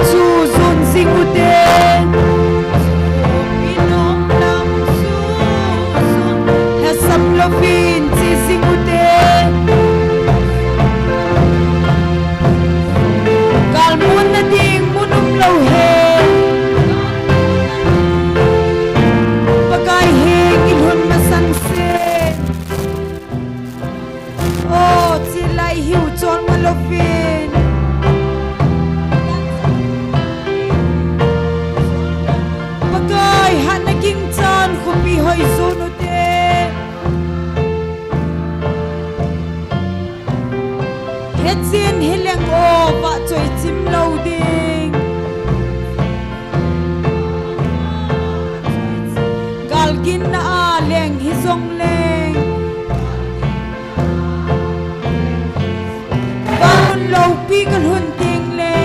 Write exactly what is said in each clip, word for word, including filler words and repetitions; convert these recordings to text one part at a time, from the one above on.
Chu zun jing ute. Inom lam chu zun. Lhasam louvin che jing ute. Gal mun na ding mun um lou hen. Pakai heng i lhun masang sen. O, che lai hiu chol nga louvin. Pakai hatna ging chan khopi hoi zun ute. Hetchen hileng o vahchoi chim lou ding. Gal ginna a leng hijong leng. Van mun loupi ka lhun ding le.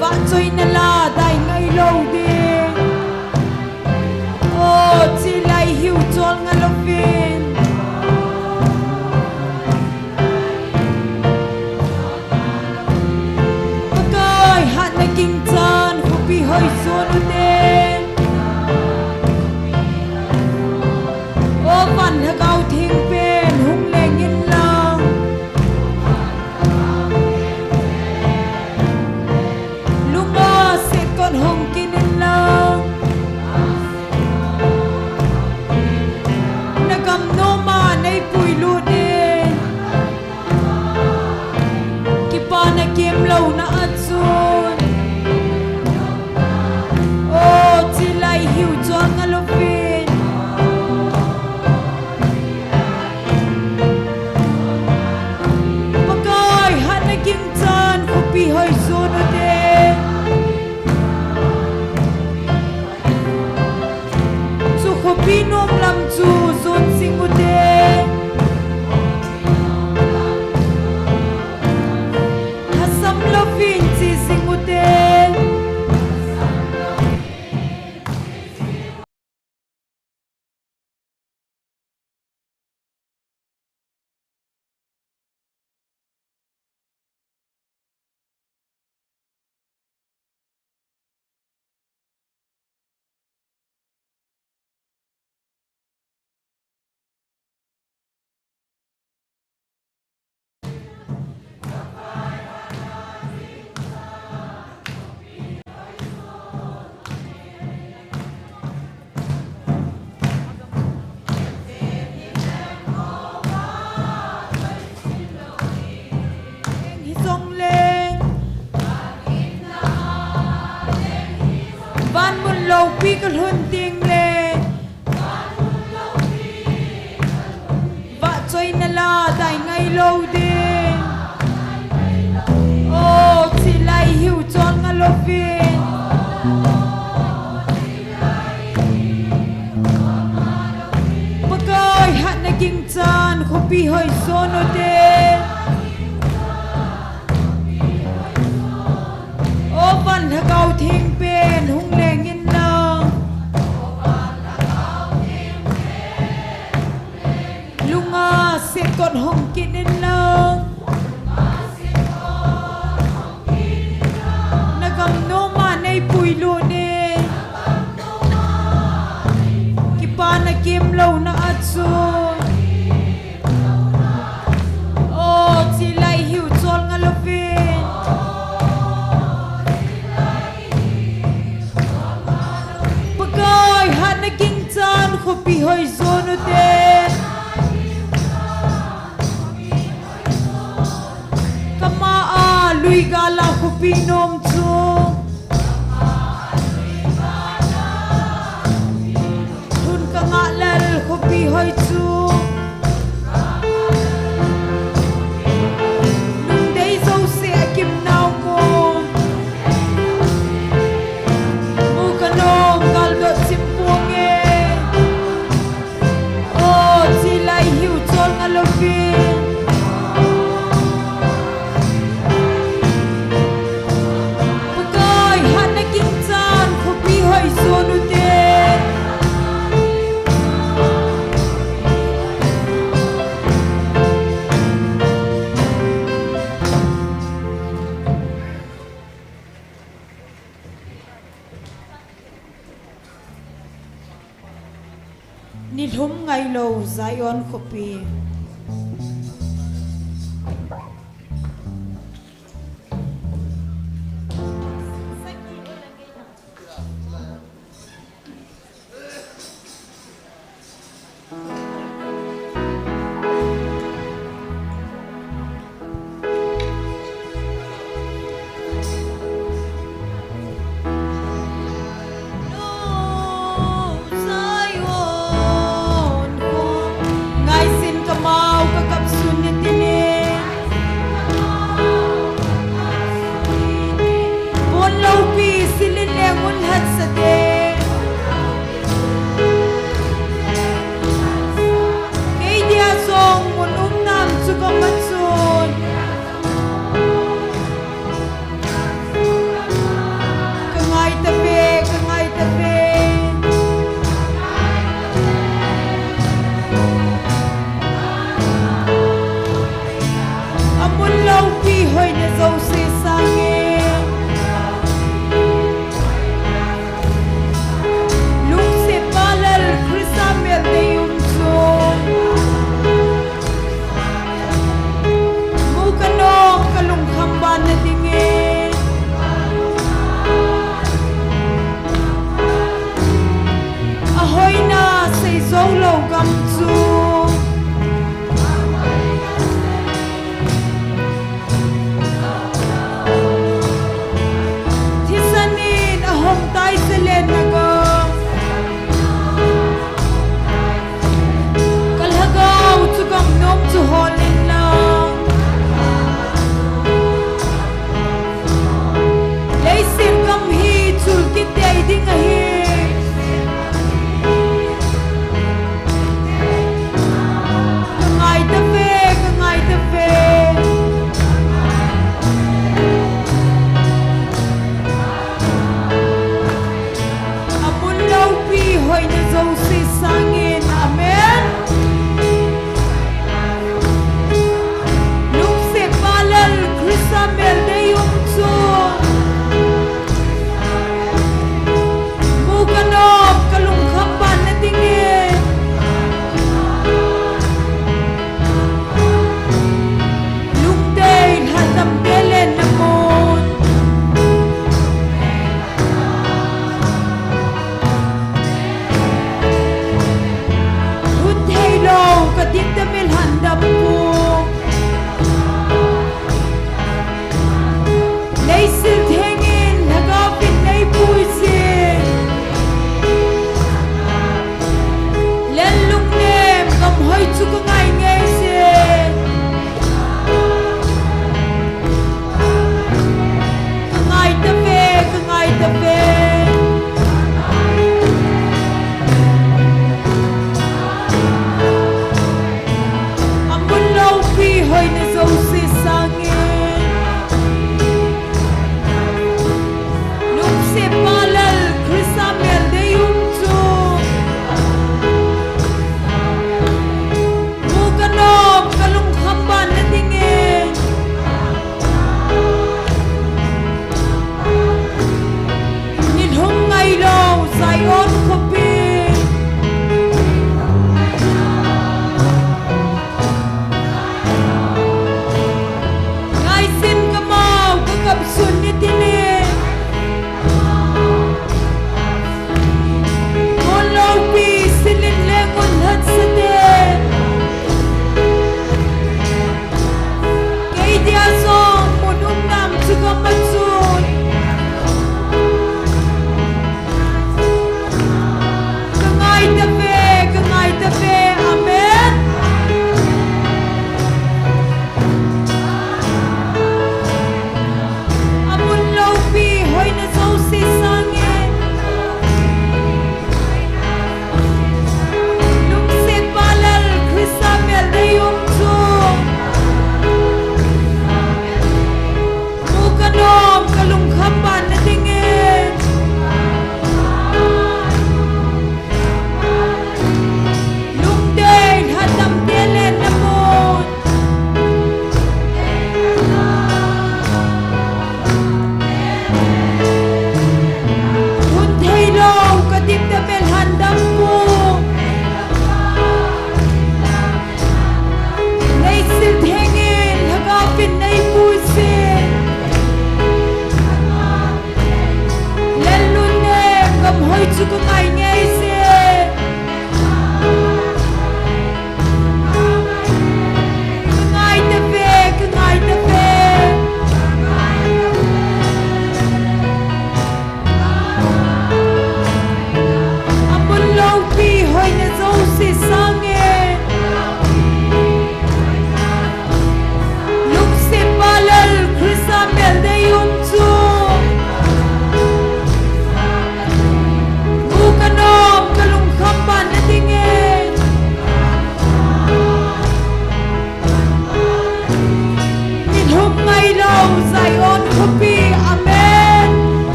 Vahchoina la dai ngai lou ding. O, che lai hiu chol nga louvin. Pakai hatna ging chan khopi hoi zun ute. O, van lhagao theng pen hung leng in lang. Lunga se kot hong kit in lang. Na gam nom a nei pui lut in. Kipana kem louna a chun. O, che lai hiu chol nga louvin. Pakai hatna ging chan khopi hoi zun ute. Chu khopi nom lam chu zun jing ute. Lhasam louvin che jing ute. Hijong leng. Van mun loupi ka lhun ding le. Vahchoina la dai ngai lou ding. O, che lai hiu chol nga louvin. Pakai hatna ging chan khopi hoi zun ute. O, van lhagao theng pen hung leng in lang. Lunga se kot hong kit in lang. Na gam nom a nei pui lut in. Kipana kem louna a chun. O, che lai hiu chol nga louvin. Pakai hatna ging chan khopi hoi zun ute. Kama a lui gal a khopi nom chu. Lhun ka ngah lel khopi hoi chu. Lungdei jouse a kim nau mo. Mu ka nom gal dot chim puang e. O, che lai hiu chol nga louvin. Pakai hatna ging chan khopi hoi zun ute. Ngailou Zion khopi. Zion, ngaisin kamau kakap sun ni tini. Pon loupi silin le ngun hat sate. Kei dia jong mun um nam chu ka mat chun. Ka ngai ta ve, ka ngai ta ve. A mun loupi hoina jouse sangin.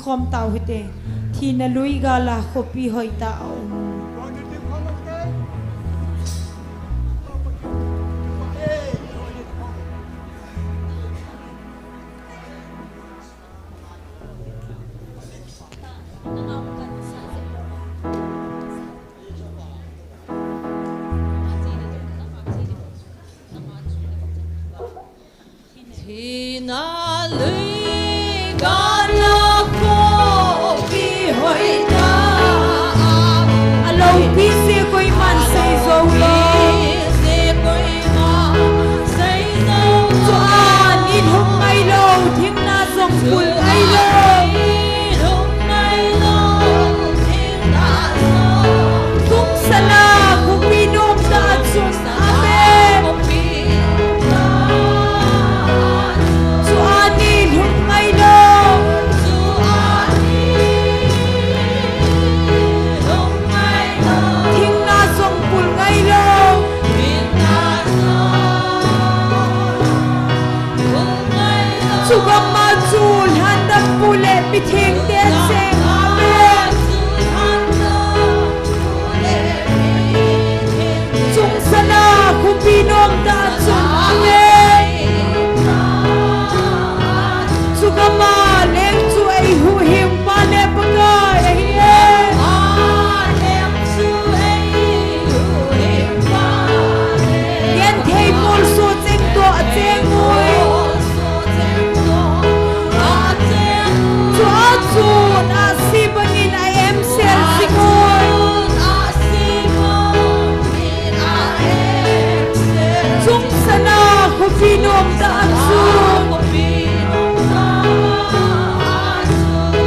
Khom tau hite. Thina lui gal a khopi hoitah a um. Thina lui gal a khopi hoitah a, a loupi se koiman sei jou lou. Chua nin hung ngai lou, thingna jong pul ngai lou. Tungsana khopi nomtah a chun. Amen. Chua nin hung ngai lou. Thingna jong pul ngai lou. Chugam a chu lhandampu le mithengte cheng. Amen. Chungsana khopi nomtah a chun. Amen. Chugam a leng chu eihuhhingpa le Pakai ahi e. Genthei molso cheng toh a cheng ui. Chua chun ahsi bangin a emsel jing ui. Chungsana khopi nomtah a chun.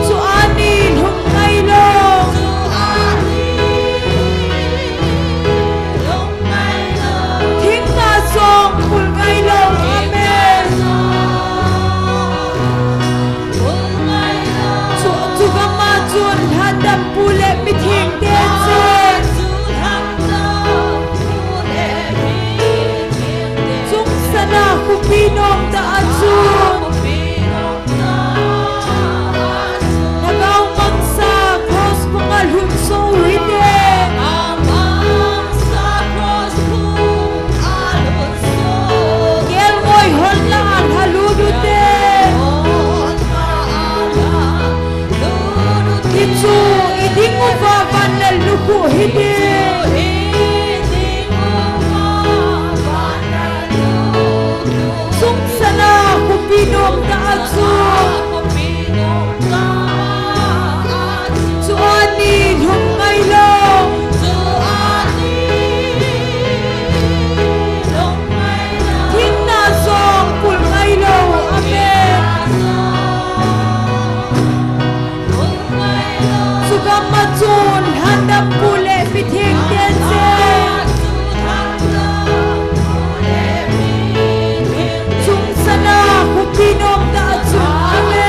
Chua nin hung ngai lou. Thingna jong pul ngai lou. Amen. Chu, chugam a chun lhandampu le mithengte cheng. Chungsana khopi nomtah a chun. Lhagao mangsa cross banga lhunso u hite. Kelngoi holna a lhalut u hite. Hichu i ding uva van lel lukhuh hite. Chungsana khopi nomtah a chu. Chua nin hung ngai lou. Thingna jong pul ngai lou. Amen. Chugam a chun lhandampu le mithengte cheng. Chungsana khopi nomtah a chun. Amen.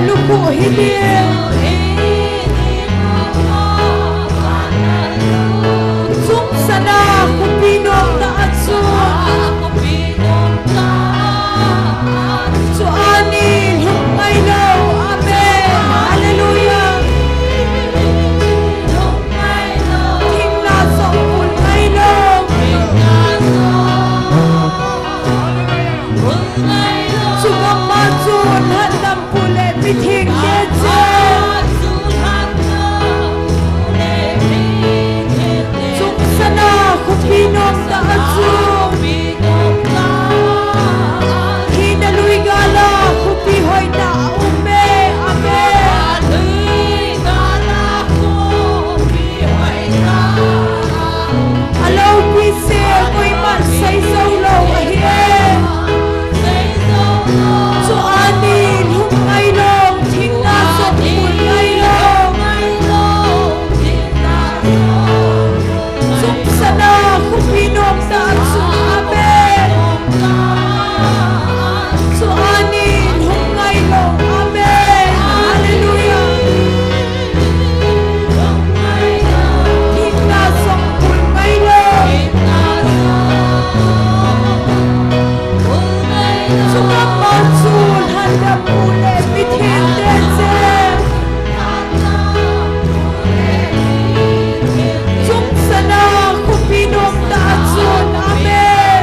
Lukhuh hiding. Chungchang a khopi nomtah a chu. Chu ani lhung ngailou. Amen. Hallelujah. Thingna jong pul ngailou. Chugam a chun lhandam pu le mithengte cheng. Chungchang a khopi nomtah a chu. Thina lui gal a khopi hoitah a um e. Amen. A loupi seh koiman sei jou lou ahi e. Chu ani lhung ngailou, thingna jong pul ngailou. Chungchang a khopi nomtah a chu. Amen. Chu ani lhung ngailou. Amen. Hallelujah. Thingna jong pul ngailou. Chugam a chu lhandam pu le mithengte cheng. Chungchang a khopi nomtah a chun. Amen.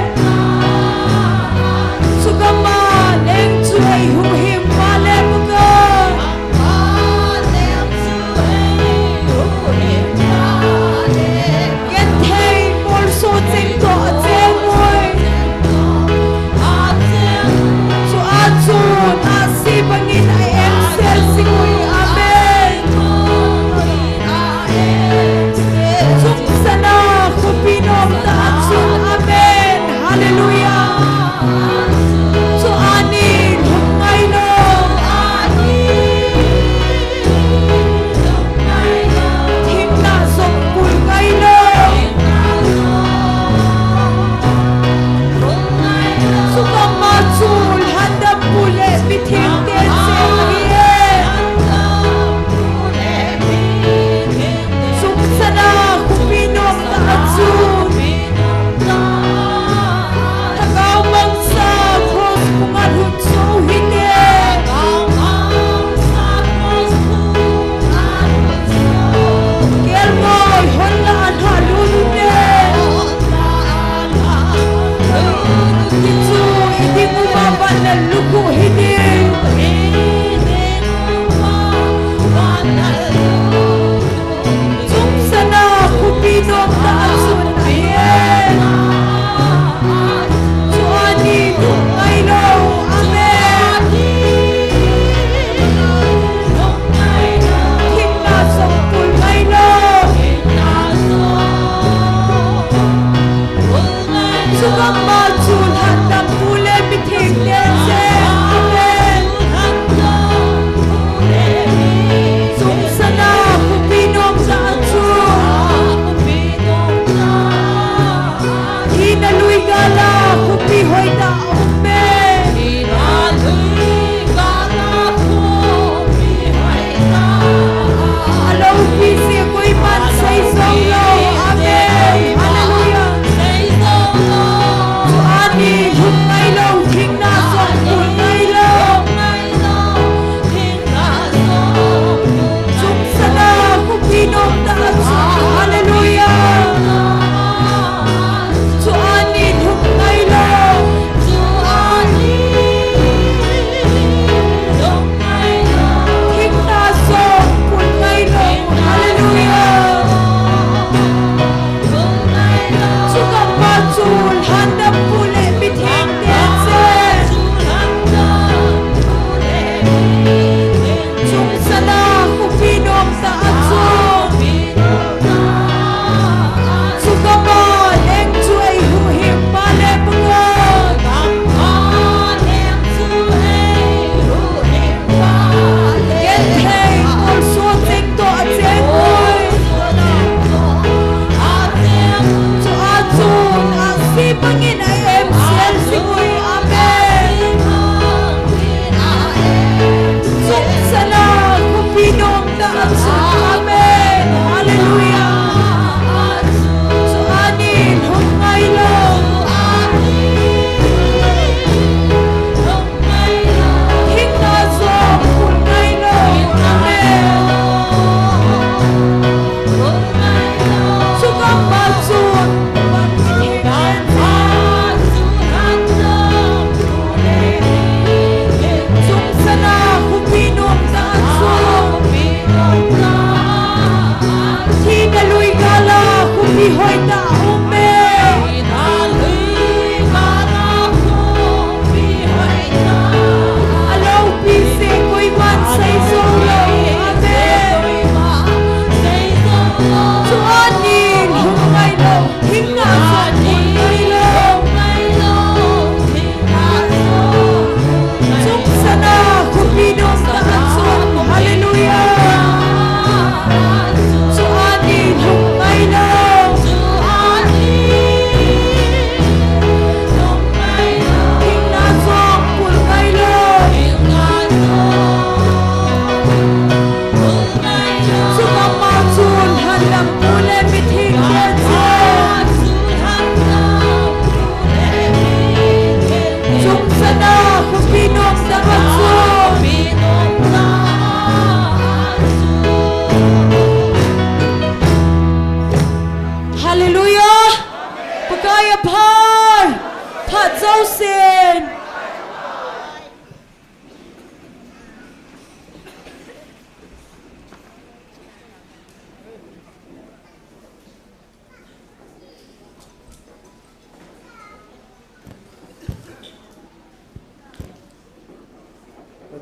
Chugam a leng chu hei huhhing ma le ma ga. Genthei molso cheng toh a cheng uve. Chua chun ahsi bangin a eng sel jing uve. Amen. Chungchang a khopi nomtah a chun. Amen. Hallelujah. Chu ani lhung ngailou. Thingna jong pul ngailou. Chugam a chu lhandam pu le mithengte cheng ahi e. Chungchang a khopi nomtah a chu. Lhagao mangcha cross pung a lhun jou hite. Kelngoi hon lah a lha lut hite. Hichu i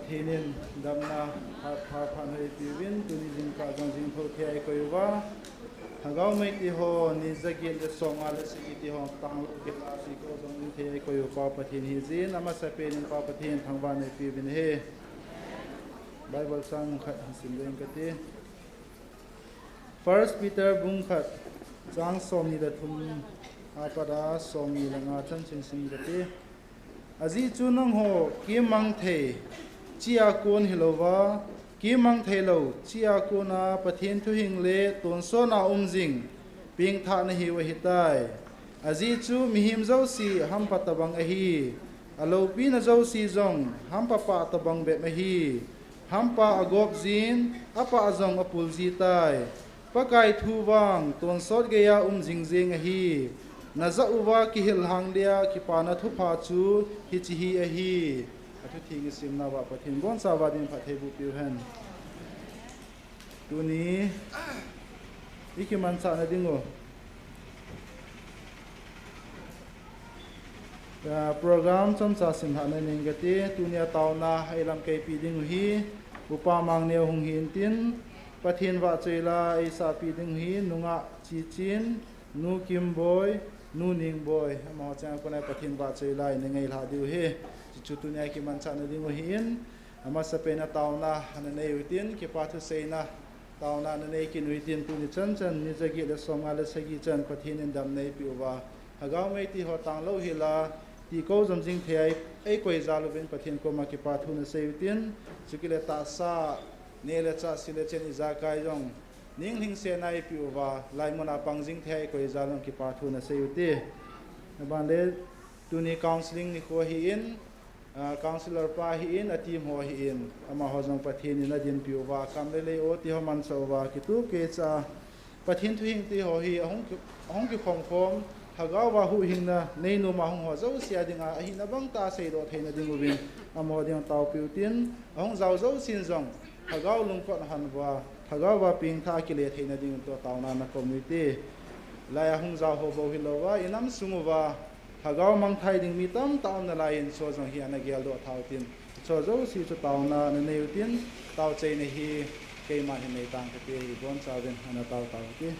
Pathen in damna phat pha phat hoi piuvin, tuni jingkah jong jingthou thei a eikoi uva. Lhagao mei ti ho, ni jaget le somnga le sagi ti ho, tanglou kila ti ko jong jing thei a eikoi uva Pathen hijin, amasapen in Pa Pathen thangvah in eipiuvin ahi. Bible chang khat hin sim ding kati. First Peter bung khat, chang somni le thum apat a somni le nga chan chun sim kati. Ajeh chu nangho kimang thei chia kon hilouva, kimang theilou chia kona Pathen thuhing le tonsot a um jing pengthah nahiu ahitai. Ajeh chu mihem jouse hampa tobang ahi, aloupina jouse jong hampa pah tobang bep ahi. Hampa agop jin, apah jong apul jitai. Pakai thu vang tonsot geiya um jingjing ahi. Najah uva kihil lhang dia kipana thupha chu hiche hi ahi. Athutheng isimna uva Pathen in abonchauva ding phatthei boh piu hen. Tuni ikimanchah na dingu program chomcha simlhah na nei inge kati. Tunia taona eilamkaipi dingu hi Upa Mangneo hung hi intin, Pathen vahchoi la eisahpi dingu hi Nu Ngahchichin, Nu Kimboi, Nu Ningboi, amaho cheng a kona Pathen vahchoi la ina ngailhah diu hi. Chuchu tunia kimanchah na dingu hi in, amasapen a taona ana nei utin, kipa thuseina taona ana nei kit utin, tuni chanchan ni jaget le somnga le sagi chan Pathen in damna eipeh uva, lhagao mei ti ho tanglou hila, tiko jom jing thei a eikoi jal uvin Pathen koma kipa thu nasei utin, chukit le tahsa, neh le chah, sil le chen ijakai jong, ninglhingsetna eipeh uva, laimun a pang jing thei a eikoi jal uvin kipa thu nasei ute. Aban le, tuni counselling nikho hi in, counsellor pa hi in, a team ho hi in, amaho jong Pathen in adinpi uva, kam le lei o ti ho manchah uva, kitup keicha Pathen thuhing ti ho hi ahung kikhom khom, lhagao va huhhingna neinom a hung ho jouse a dinga ahina bangtah a seidoh theina dinguvin, amaho dinga taopiu tin, ahung jao jousen jong lhagao lungkot ahon uva, lhagao va pengthah a kile theina dingin tua taona nakom ute. Lai a hung jao ho bou hilouva, inam sung uva lhagao mangthai ding mi tamtah um nalai in, chu jong hi ana geldoh tha utin, chu jouse chu taona nanei utin, taochaina hi keiman hin nei tang kati, ibonchauvin ana tao tau kati.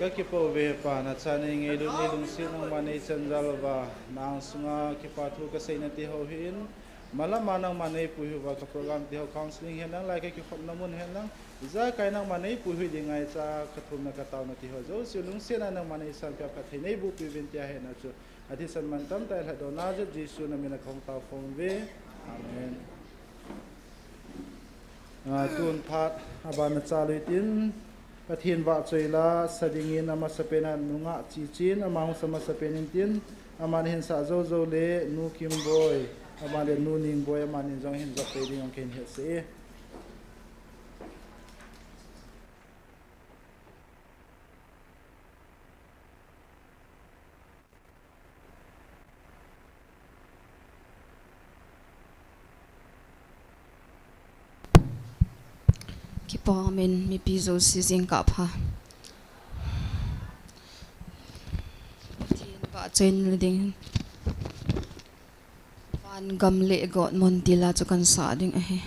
Ka kipa uve Pa, nachan neingailut neilungset nangman neichan jal uva, na angsunga kipa thu kasei nati ho hin, malama nangman neipuilut uva ka program ti ho counseling hen lang, lai ka kikhopna mun hen lang, ijakai nangman neipuilut ding ngaicha ka thumna ka taona ti ho jouse lungsetna nangman neisanpeh a phatthei neiboh peh uvin tia hetna chu athisan mantam tah in lhatdohna jeh Jesu na min a kahung taokhom uve. Amen. Ah, tun phat abana chalui tin, Pathen vahchoi la sa dingin amasapen a Nu Ngahchichin, ama hung sa masapen in tin, aman ahin sah jou jou le Nu Kimboi, aman le Nu Ningboi, aman in jong ahin jop peh ding jong kahin hetsah e. Kipa umin, mipi jouse jingkah pha. Pathen vahchoina ding. Van gam le got mun tila chu kan sah ding ahi.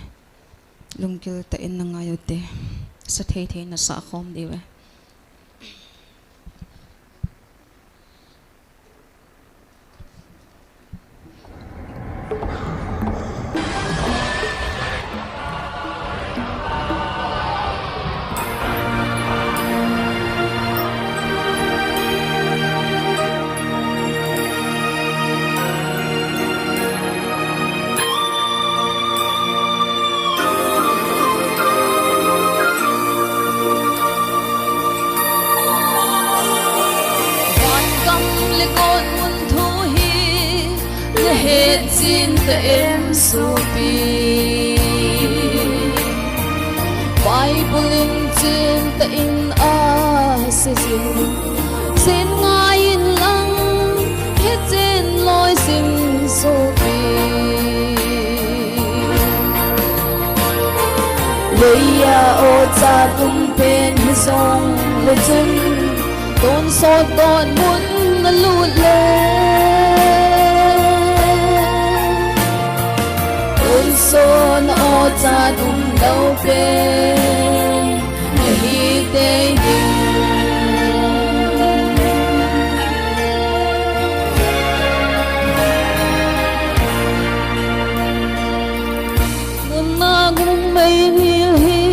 Lunggil tah in na ngai ute. Sa thei thei na sah khom diu ve. Van gam le got mun thu hi na hetchen ta em sopi. Bible in chen tah in asei jin, chen ngai in lang, hechen loi jin sopi. Leiya ocha tum pen hijong le chun, tonsot got mun na lut le, tonsot na ocha tum lou pen nahi tei ding. Nunna gung meimil hi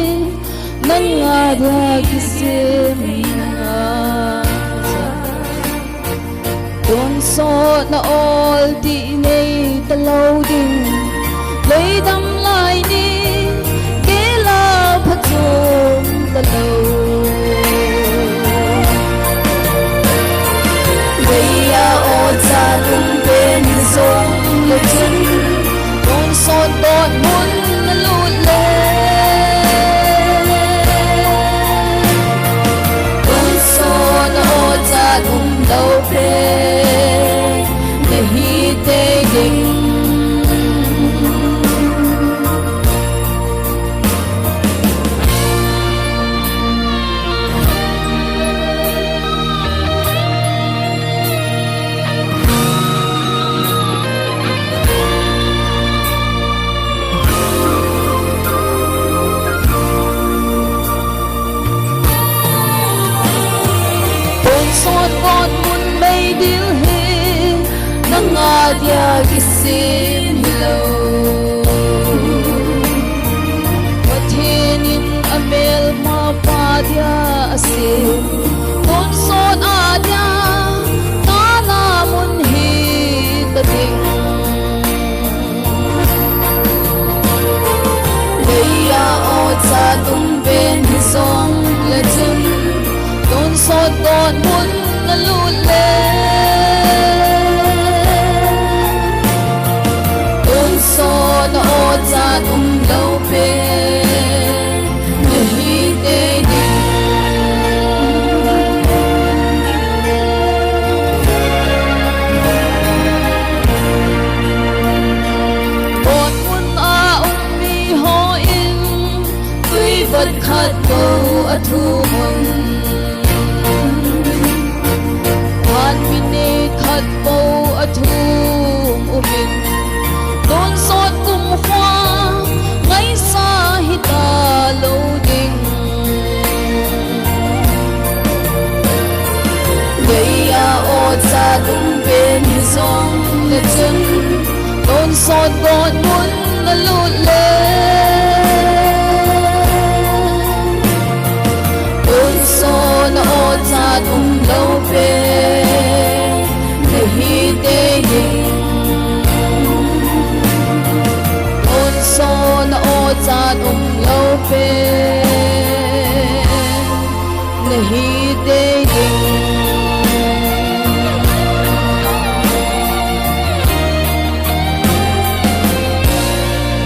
nanga dia kisem hi nanga. Tonsot na ol ti nei talou ding. Lei dam lai ni, kei la phachom talou. Leiya ocha tum pen jong le chun, tonsot got mun na lut le, tonsot na ocha tum lou pen nahi tei ding. Tonsot got mun meidil hi nanga dia kisem hilou. Pathen in amelma pa dia asem. Tonsot a dia tana mun hi ta ding. Leiya ocha tum pen hijong le chun, tonsot got mun na lut le, tonsot na ocha tum lou pen nahi tei ding. Got mun a um mi hon tui vat khat bou athum un. Phat minute khat bou athum umin, tonsot kum khua ngaisa hita lou ding. chun, tonsot got mun nalut le, tonsot na o chat umlou pen nahi tei ding. Tonsot na o chat umlou pen nahi tei ding.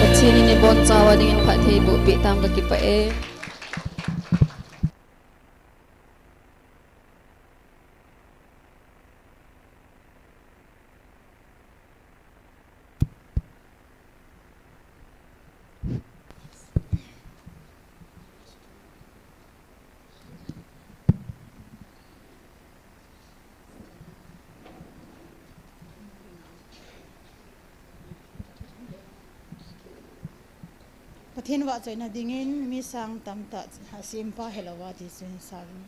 Pathen in ibon chauva dingin phattheiboh peh tam, kakipah e. Pathen vahchoina dingin mi sang tamtah a sempa helouva ti chu hin sauvin.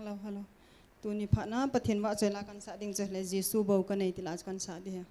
Hello, hello. Tuni phatna Pathen vahchoi la kahin sah ding chu le Jesu bou kanei ti la chu kahin sah ding ahi.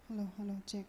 Hello, hello, check.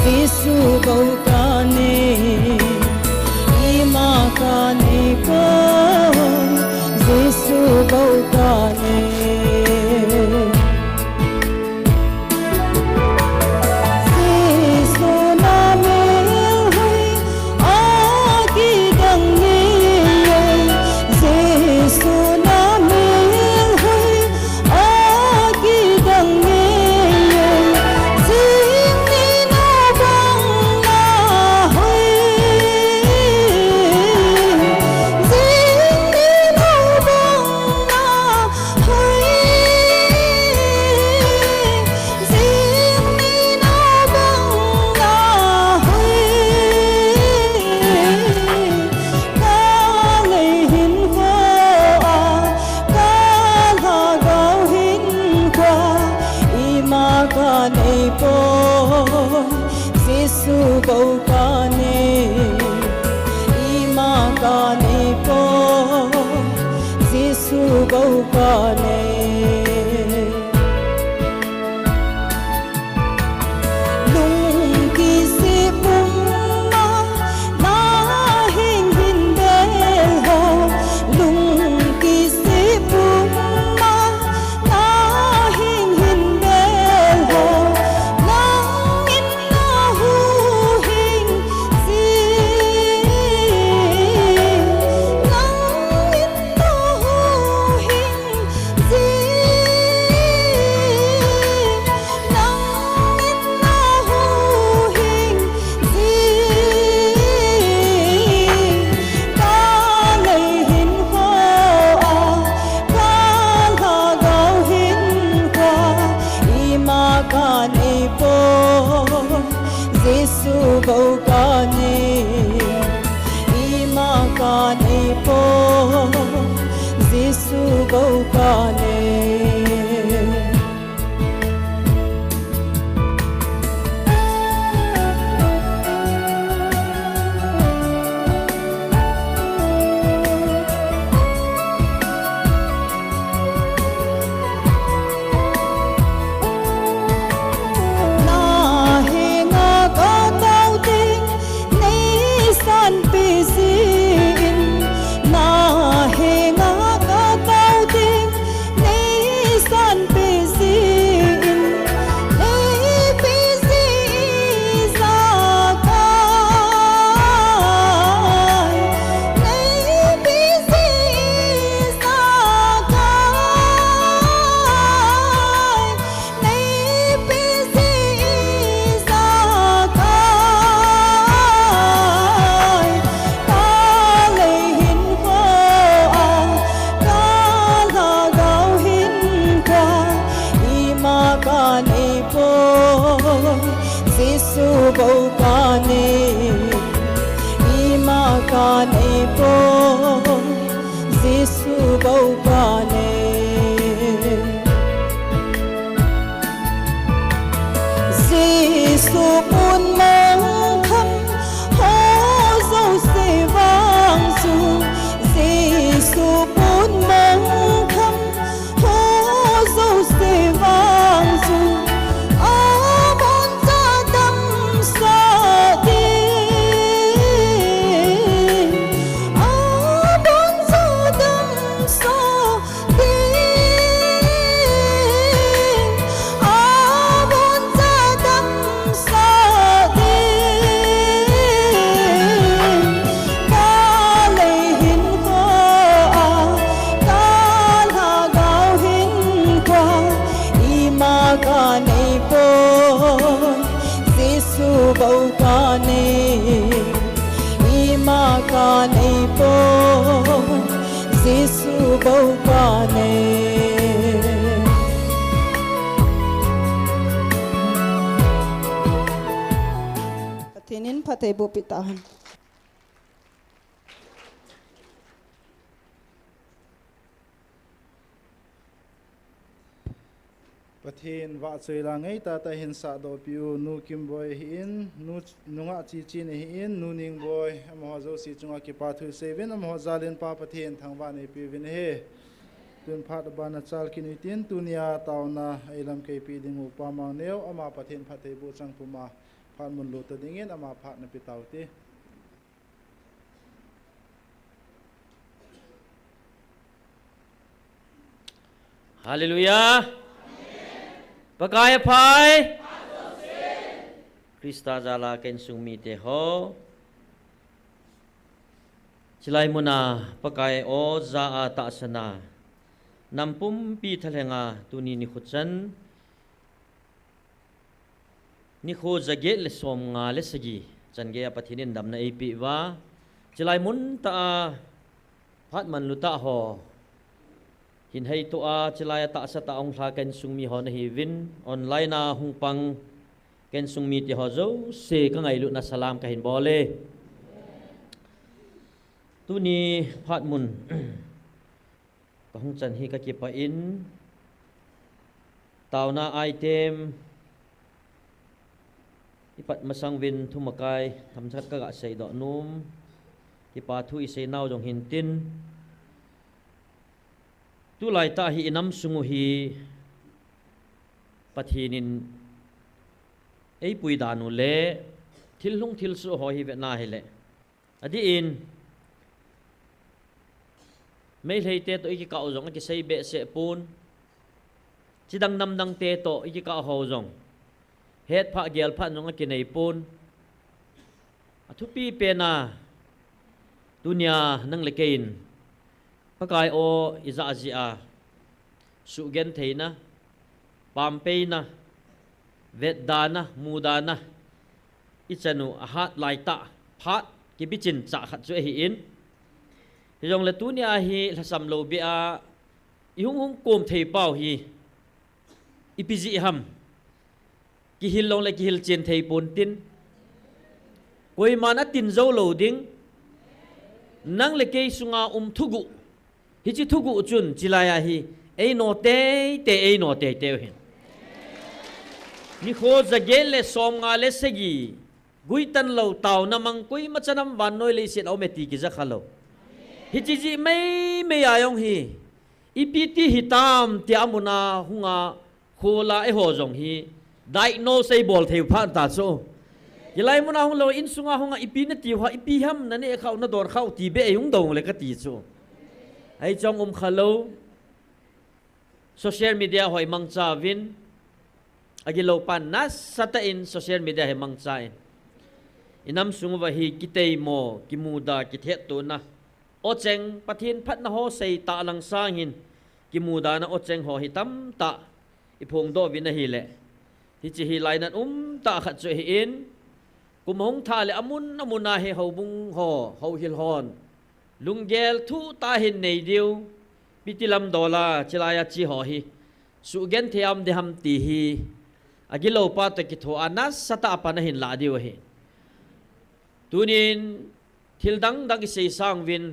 Jesu bou kanei, ima kanei poi, Jesu bou kanei. Jesu na melhoi akidang ngei, Jesu na melhoi akidang ngei, jing ni na bang na hoi, jing ni na bang na hoi, jing ni na bang na hoi. Ka lei hinkho a, ka lhagao hinkho a, ima kanei poi, Jesu bou kanei, ima kanei poi, Jesu bou kanei. Lungkisih puma na hing hin bel ho, lungkisih puma na hing hin bel ho, nang in na huhhing jing, nang in na huhhing jing. Kanei poi, Jesu bou kanei. Na henga katao ding, nei sanpi jin, na henga katao ding, nei sanpi jin, nei pi ji Ijakai, nei pi ji Ijakai, nei pi ji Ijakai. Kalei hinkhoa, kalhagao hinkhoa, ima kanei poi, Jesu bou kanei. Ima kanei poi, Jesu bou kanei. Jesu pun mangtham ho jouse vang chu, Jesu pun mangtham ho jouse vang chu, aboncha damsah ding, aboncha damsah ding, aboncha damsah ding. Kalei hinkhoa, kalhagao hinkhoa, ima kanei poi, Jesu bou kanei. Ima kanei poi, Jesu bou kanei. Pathen in phattheiboh peh tahen. Pathen vahchoi la ngai tah tah hin sahdoh peh u, Nu Kimboi ahin, Nu, Nu Ngahchichin ahin, Nu Ningboi, amaho jouse chunga kipa thu isei uvin, amaho jal in Pa Pathen thangvah in eipeh uvin ahi. Tun phat abana chal kit u hitin, tunia taona a ilam kaipi ding u Pa Mangneo, ama Pathen phattheiboh chang puma phat mun lut dingin ama phat na pe tau hite. Hallelujah. Pakai aphai. Christa jal a ka insung mite ho, chulai muna Pakai o ja a tahsan a, nam pumpi thalheng a tuni nikho chan, nikho jaget le somnga le sagi chan gei a Pathen in damna eipeh uva, chulai mun tah a phat manlu tah ho hin heitoh a, chulai a tahsa tah a hung lha ka insung mi ho nahiuvin, online a hung pang ka insung mite ho jouse ka ngailutna salam kahin bol e. Tuni phat mun ka hung chan hi ka kipah in, taona item ipat masang uvin thumakai themkhat ka ga seidoh nom, kipa thu isei nau jong hintin, tulai tah hi inam sung u hi Pathen in eipui dan u le thil lhung thil soh ho hi vetna hile, adeh in Meitei te toh ikikah u jong akisei behseh pon, chidang namdang te toh ikikah ho jong hetphah gelphah jong akinei pon. Athupi pen a tunia nang le kei in Pakai o ijah jeh a suhgentheina, pampeina, vetdana, mudana ichan u ahat laitah phat kibichin chah khat chu ahin, hijongle tunia hi lhasam lou beh a ihung hung kom thei pau hi ipi jeh ham? Kihil jongle kihil chen thei pon tin, koiman atin jou lou ding. Nang le kei sunga um thuguh. Hiche thuguh chun chilai a hi eino teitei, eino teitei u hin. Nikho jaget le somnga le sagi guitan lou, taona mang koima chanam vannoi leiset a um e ti kija khalou. Hiche jeh meimei a jong hi ipi ti hitam tia muna hunga khola eiho jong hi diagnose eibol thei u phat ta chu. Hilai muna hung lou, insunga hunga ipi nati u ham, ipi ham naneh khah u, nadon khah u ti beh eihung dong le kati chu. Hiche jong um khalou. Social media ho imangcha uvin, agilou pa nasatah in social media hi mangcha in, inam sung uva hi kiteimo, kimuda, kithetona, ocheng, Pathen phatna ho seitah lang sang hin, kimudana ocheng ho hi tamtah iphongdoh uvin ahile, hiche hi lainat umtah khat chu ahin, kum hung thah le amun amun a hi houbung ho, houhil hon lunggel thuhtah hin nei diu, ipi ti lam dol a chilai a che ho hi suhgenthei a um ding ham ti hi agilou pa toh kitho a nasatah a pan ahin lah diu ahi. Tunin thil dangdang isei sang uvin,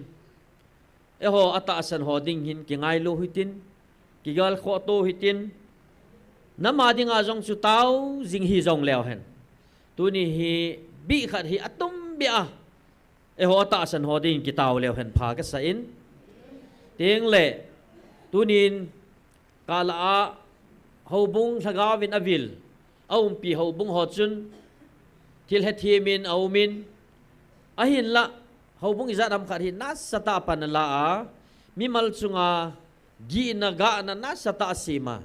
eiho atahsan ho ding hin kingailou hitin, kigalkhoh to hitin, nam a dinga jong chu tao jing hijong leu hen, tuni hi bih khat hi atumbeh a eiho atahsan ho ding kitao leu hen pha kasa in. Tengle tunin kah lah a houbung lhagao vin avil, aumpi houbung ho chun thil hethem in aum in, ahinlah houbung ijat ham khat hi nasatah a pan ala a, mimal chunga gihna gahna nasatah a asem a,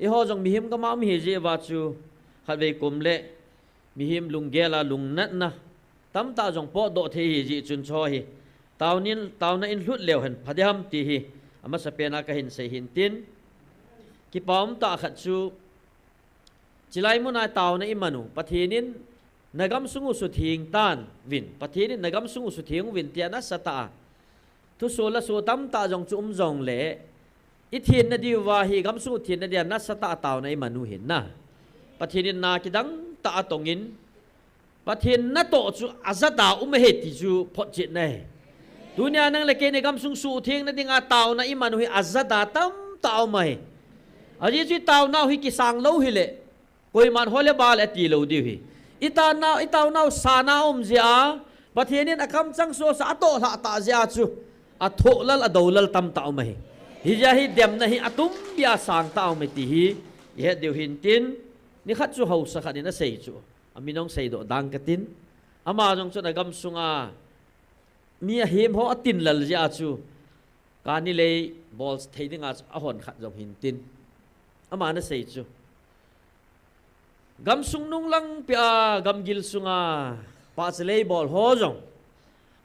eiho jong mihem gam a um ahi jeh uva chu khatvei kum le mihem lunggel a lungnatna tamtah jong potdoh thei ahi jeh chun chu hi taonin, taona in lhut leu hen pha ding ham ti hi amasapen a kahin sei hintin, kipa umtah khat chu chilai muna taona iman u Pathen in nagamsung u sutheng tan uvin, Pathen in nagamsung u sutheng uvin tia nasatah a thuso laso tamtah jong chu um jongle, ithenna diuva hi gamsung u thenna dia nasatah a taona iman u hin na, Pathen in na kidangtah a tongin, Pathen natoh chu ajat a um ahi ti chu photchetna ahi. Tunia nang le kei ni gamsung suhthengna dinga taona iman u hi ajat a tamtah a um ahi. Ajeh chu itaonau hi kisang lou hile, koiman hole bale atilou diu ahi. Itaonau, itaonau sana um jeh a, Pathen in akamchang sosa atoh lhah tah jeh a chu athohlal, adoulal tamtah um ahi. Hijeh a hi demna hi atumbeh a sangtah a um ahi ti hi ihet diu hintin, nikhat chu haosa khat in asei chu, amin hung seidoh dang katin, ama jong chun agamsunga mi ahem ho atinlal jeh a chu kani lei bol thei dinga chu ahon khat jong hintin, aman asei chu, gamsung nunglang pia gamgil sunga pahcha lei bol ho jong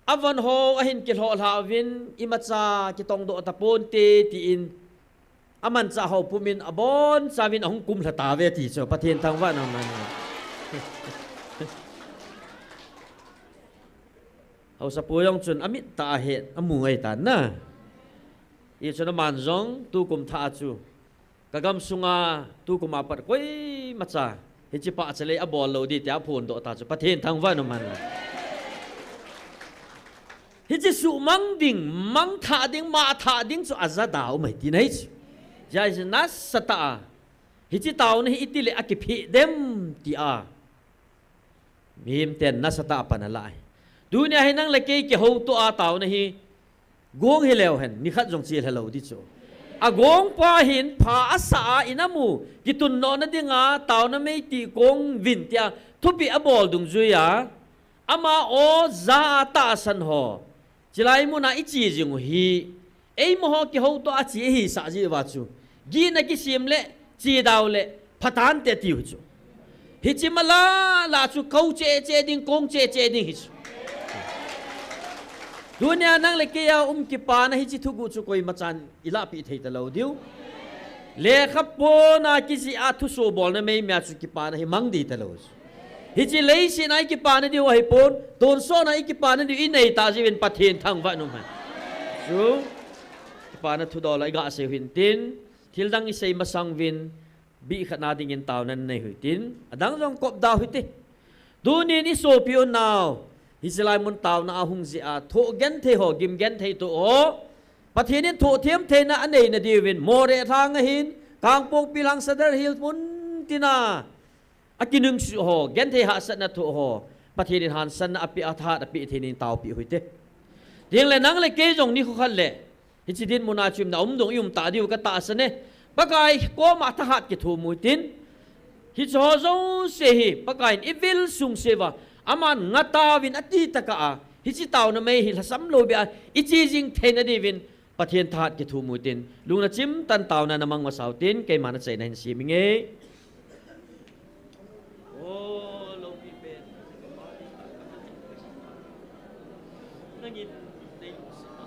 avon ho ahin kilhoh lhah uvin, imacha kitongdoh taponte tin, amanchah ho pumin abonchauvin ahung kumlha tauve ti chu Pathen thangvahna um hen. Haosapu jong chun amit tah a ahet amu ngai tan na. Hichun aman jong tukum thah a chu kagamsunga tukum a pat koimacha hiche pahcha lei abol lou ding tia aphondoh ta chu Pathen thangvahna um hen. Hiche suhmang ding, mangthah ding, mahthah ding chu ajat a um ahi tina ahi chu. Hijeh a hi nasatah a hiche taona hi itile akiphe dem tia mihemten nasatah a pan ala ahi. Tunia hi nang le kei kihoutoh a taona hi gong hileu hen, nikhat jong chelha lou ding chu. Agongpa hin pha asah a, inam u kitundohna dinga taona meitih kong uvin tia thupeh abol dungjuia, ama o ja a tahsan ho chilai muna iche jing u hi, eimaho kihoutoh a che ahisah jeh uva chu, gihna kisem le chedau le phatante tiu chu. Hiche mala la chu kou cheh cheh ding, kong cheh cheh ding hi chu. Tunia nang le kei a um kipana hiche thuguh chu koimachan ilahpeh thei talou diu. Lekha pona kijih a thuso bolna meimei a chu kipana hi mang ding talou chu. Hiche leiset a ikipana diu ahipon, tonsot a ikipana diu inei tah jeh uvin Pathen thangvahna um hen. Chu, kipana thudol a igasei u hintin, thildang isei masang uvin, bih khatna dingin taona nanei u hitin, adang jong kopda u hite. Tunin isopi unau, Hiche lai mun taona a hung jeh a, thoh genthei ho, gim genthei thoh ho, Pathen in thoh them theina anei nadiuvin, Moreh lhang ahin, Kangpokpi lhang Sadar Hills mun tina, akinungsuh ho, genthei hahsatna thoh ho, Pathen in hansanna apeh a, thahat apeh thei in taopi u hite. Tin le nang le kei jong nikho khat le, hiche dinmun a chu umna um dong i um ta diu ka tahsan e. Pakai koma thahat kithum u hitin. Hiche ho jouse hi Pakai in i vil sung seuva, aman nga taovin ati tokah a, hiche taona mei hi lhasam lou beh a i che jing theina diuvin Pathen thahat kithum u hitin. Lungna chimtah in taona na mang masa u hitin, keima na chaina hin sem inge. O, loupi pen. Nangin nei lungset a.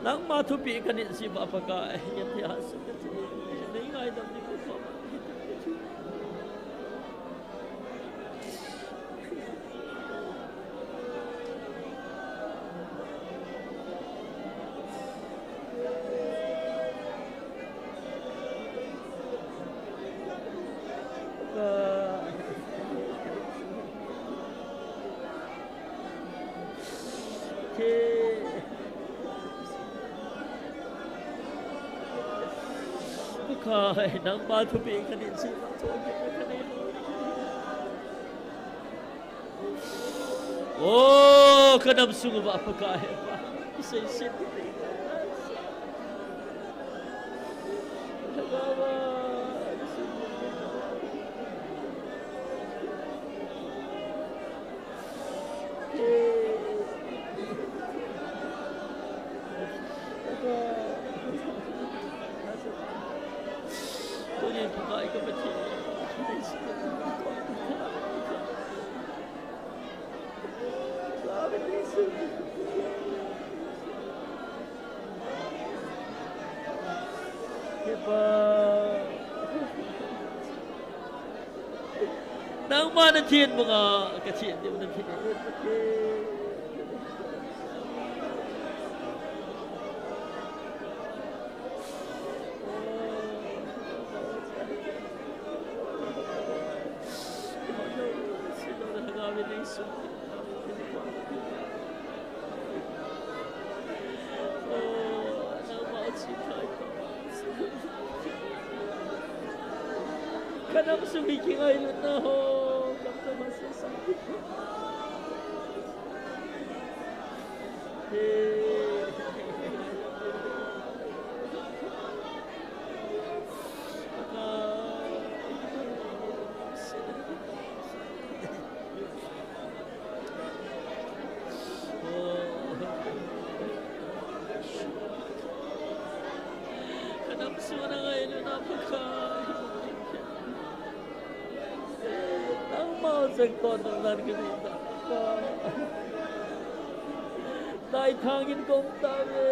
Nangma thupeh ka nit jeh uva Pakai, ngen thei hahsa ka ti. Nei ngaidam ding uva. Pakai, nangma thupeh ka nit jeh uva, thupeh ka nit. O, ka nam sung uva Pakai, i seiset. Nangma na thenbanga ka chen diu na thenbanga. Ka nam sung hi kingailutna ho, kam ka masa sa. Ka nam sung na ngailutna Pakai. Nangma jeng ton nang nan ka ni ta. Dai thang in kong ta ve.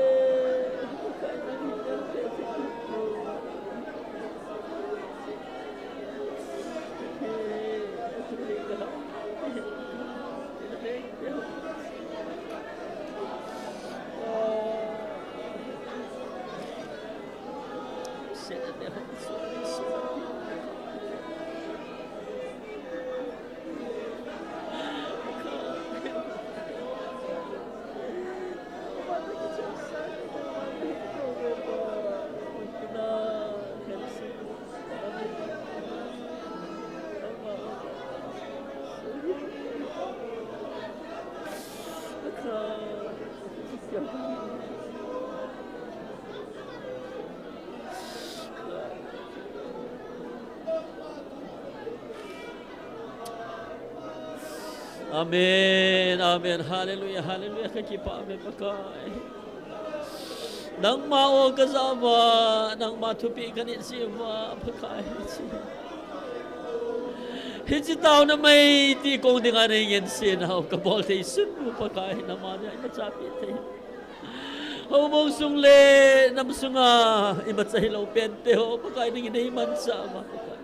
Amen, amen. Hallelujah, hallelujah. Ka kipah e Pakai. Nangma o ka ja uva, nangma thupeh ka nit jeh uva, Pakai. Hiche taona mei ti kong dinga nei ngen sena u ka bol thei sun u Pakai, nangma nei imacha peh thei. Houbung sung le nam sunga imacha hilou pen te ho Pakai nangin nei manchah uva Pakai.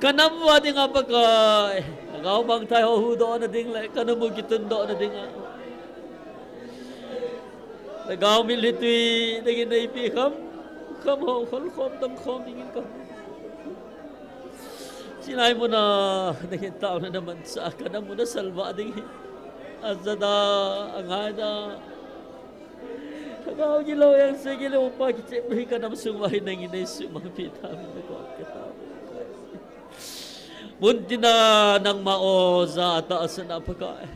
Ka nam uva dinga Pakai, lhagao mangthai ho huhdohna ding le ka nam u kitundohna dinga, lhagao mitlhi tui nangin nei peh kham kham ho kholkhom tamkhom dingin ka Chilai muna, nangin taona namanchah kana muna salvah ding hi. Ajada, angaida. Lhagao gilou, engse gilou pa kichep hi kanam sung uva hi nangin neisuhmangpi tauve, nakom katao. Muntina nangma oja tahsan a Pakai.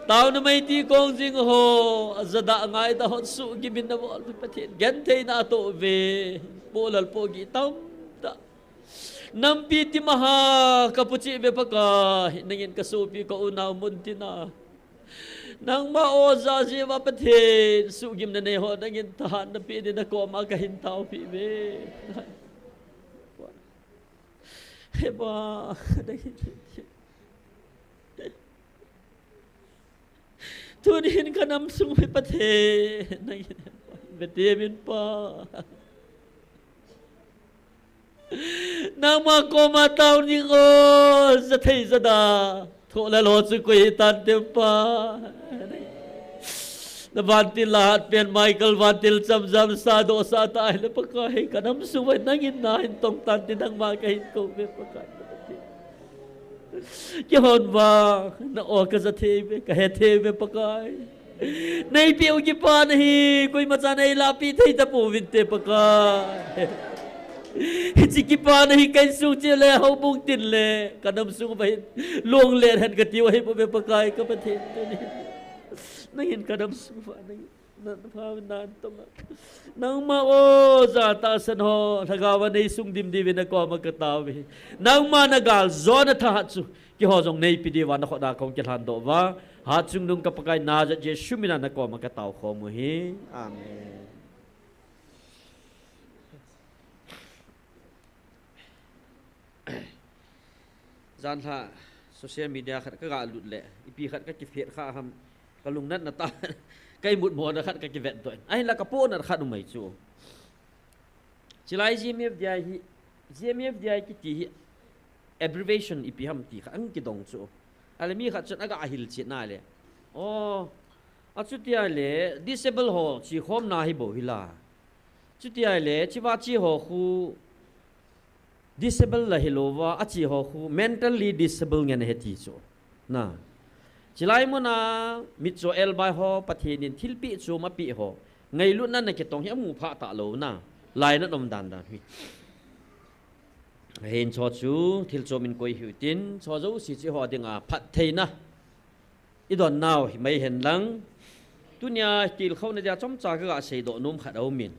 Taona meiti kong jing ho, ajada ngaida hon suhgimin nabol uve Pathen. Gentheina atoh uve. Polal pogi tamtah. Nampi timaha kapuchih uve Pakai. Nangin kasopi kaunau muntina. Nangma oja jeh uva Pathen. Suhgimna neiho nangin thahat napeh ding nakoma kahin taopi uve. He Pa, nangin. Tunin kanam sung uva hi Pathen, nangin. Vetemin Pa. Nangma koma tao ning o, jathei jada. Thohlal ho chu koi hitante Pa. Na vantil la hatpen Michael vantil chamjam sa dohsa tah ahile Pakai kanam sung uva nangin nahin tong tante nangma kahin kou uve Pakai. Keihon vang, na o kaja thei uve, kahe thei uve Pakai. Neipeh u kipana hi, koimacha neilahpeh thei tapouvinte Pakai. Hiche kipana hi ka insung cheh le, houbung tin le, kanam sung uva hin, long let hen katiu ahibouve Pakai, ka Pathen tuni. Nangin kanam sung uva, nangin. Na, na pha na tong a. Nangma oja tahsan ho, lhagao a neisung dim diuvin nakoma katao uve. Nangma nagaljona thahat chu, keiho jong neipe diuva nakhut a kahung kilhan doh uva. Hatchungnung ka Pakai Nazareth Jesu mina nakoma katao khom u ahi. Amen. Janhi social media khat kaga lut le, ipi khat kakiphet kha ham, kalung natna tah, ka imut mona khat kakivet doh in. Ahinla kapohnat khat um ahi chu. Chilai G M F D I hi, G M F D I kiti hi abbreviation ipi ham ti khat ahung kidong chu. Ahile mi khat chun aga hilchet na le. Oh, achuti ahile disable ho chekhomna hi bou hila. Chuti ahile, cheva che ho khu disable la hilouva, ache ho khu mentally disable ngen ahi ti chu. Na. Chilai muna, mitcho elbai ho, Pathen in thilpeh chu mapeh ho. Ngailutna na kitong hi amu phah talou na. Lainat um dan dan hi. Ahin cho chu, thil chom in koi hiu tin, cho jouse chu eiho dinga phattheina. Idon nau hi mai hen lang. Tunia tilkhouna dia chomcha kaga seidoh nom khat aumin.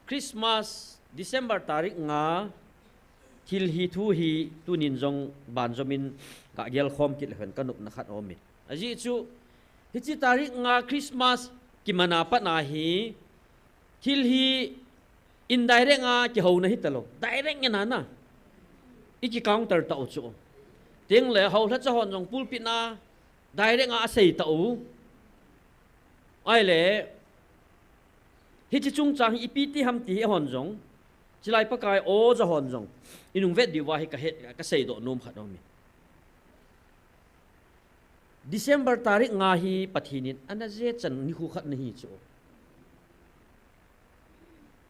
Christmas, December tarik nga, thil hi thu hi tunin jong banjomin kagel khom kit lehen kanopna khat aumin. Ajeh chu, hiche tarik nga Christmas kimana patna hi, thil hi indirect a kihouna hitalou. Direct ngen a na. Iki counter tau chu. Tengle houlhacha hon jong pulpit na direct a asei tau. Ahile, hiche chungchang hi ipi ti ham ti hi hon jong. Chilai Pakai oja hon jong. Inung vet diuva hi kahet, kaseidoh nom khat aumin. December tarik nga hi Pathen in ana jechan nikho khat nahi chu.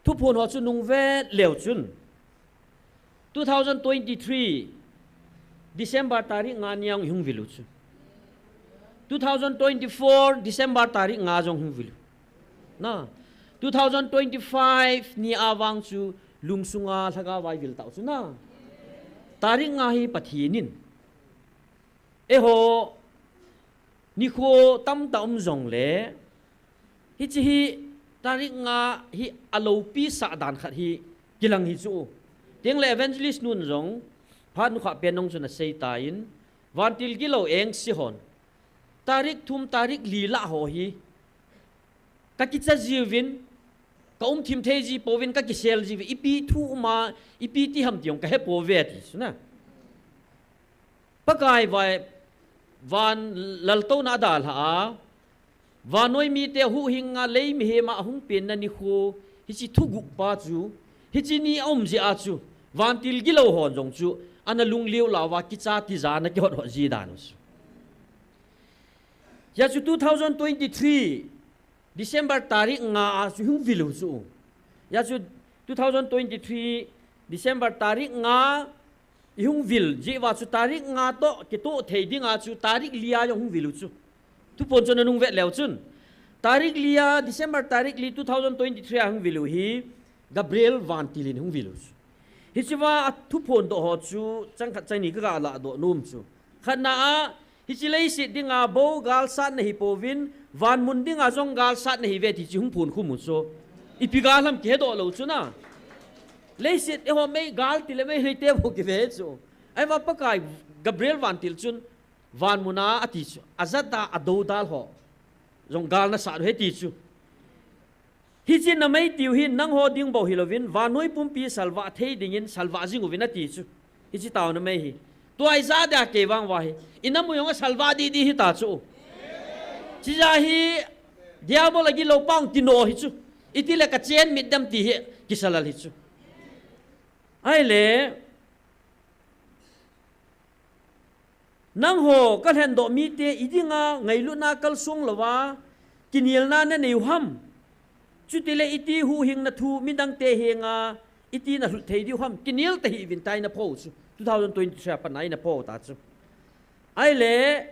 Thuphon ho chu nung vet leu chun. Two thousand twenty-three December tarik nga nia hung vil u chu. Two thousand twenty-four December tarik nga jong hung vil u. Na, two thousand twenty-five ni a vang chu lungsunga lhagao vai vil tau chu na. Tarik nga hi Pathen in. Eiho, nikho tamtah um jongle, hiche hi tarik nga hi aloupi sah dan khat hi kilang hi chu. Tengle evangelist nun jong, phat nukhah pen nung chun asei tan, vantil gilou engse hon. Tarik thum, tarik li lah ho hi. Kakicha jiuvin, kaum thim thei ji pouvin, kakisel jiuvin, ipi thu uma, ipi ti ham ti jong kahe pouve ti chu na. Pakai vai, van laltouna adalha a, vannoi mite huhhing a lei mihem a ahung penna nikho, hiche thugup pa chu, hiche ni aum jeh a chu, vantil gilou hon jong chu, ana lungliu lauva kicha tija ana kihot hot ji dan u chu. Hia chu two thousand twenty-three, December tarik nga a chu hung vil u chu. Hia chu two thousand twenty-three December tarik nga ihung vil jeh uva chu tarik nga toh kitoh thei dinga chu tarik lia jong hung vil u chu. Thuphon chu nanung vet leu chun. Tarik lia, December tarik li two thousand twenty-three a hung vil u hi Gabriel vantil in hung vil u chu. Hichea thuphon doh ho chu chang khat chang ni kaga ladoh nom chu. Khatna a, hiche leiset dinga bou galsatna hi pouvin, vanmun dinga jong galsatna hi ve ti chu hung phon khum u chu. Ipi gal ham kihedoh lou chu na. Leiset eiho mei gal tile mei leite bou kive chu. Ahivang Pakai Gabriel vantil chun vanmun a ati chu. Ajat a adou dal ho jong gal nasat u ahi ti chu. Hiche namei tiu hi nangho ding bou hilouvin, vannoi pumpi salvah thei dingin salvah jing uvin ati chu. Hiche taona mei hi. Tua ijat dia kei vang uva hi. Inam u jong asalvah didi hita chu. Chija hi Diabol agilou pang tino hi chu. Itile kachen mit dem ti hi kisalal hi chu. Ahile, nangho kalhendoh mite idinga ngailutna kalsong louva, kinelna nanei u ham. Chutile iti huhhingna thu midangte henga iti nalhut thei diu ham. Kinel tahih uvin tia eina pho u chu. Two thousand twenty-three a pat a eina pho u ta chu. Ahile,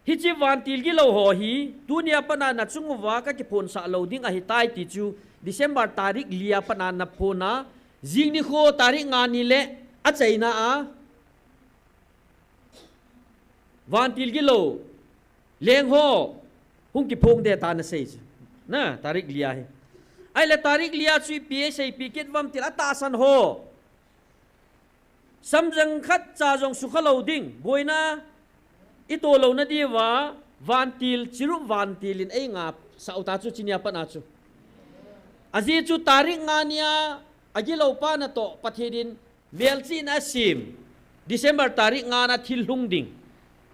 hiche vantil gilou ho hi, tunia pat a nachung uva kakiphonsah lou ding ahitai ti chu, December tarik lia pat a naphon a, jing nikho tarik nga ni le achaina a, vantil gilou leng ho hung kiphong ding tia nasei chu. Na, tarik lia hi. Ahile tarik lia chu ipi aseipi kit uvam tile atahsan ho. Samjang khatcha jong sukha lou ding, boina ito louna diuva, vantil, chirup vantil in eingasah u ta chu, chunia pat a chu. Ajeh chu tarik nga nia, agilou pa natoh, Pathen in melchihna asem, December tarik nga na thil lhung ding,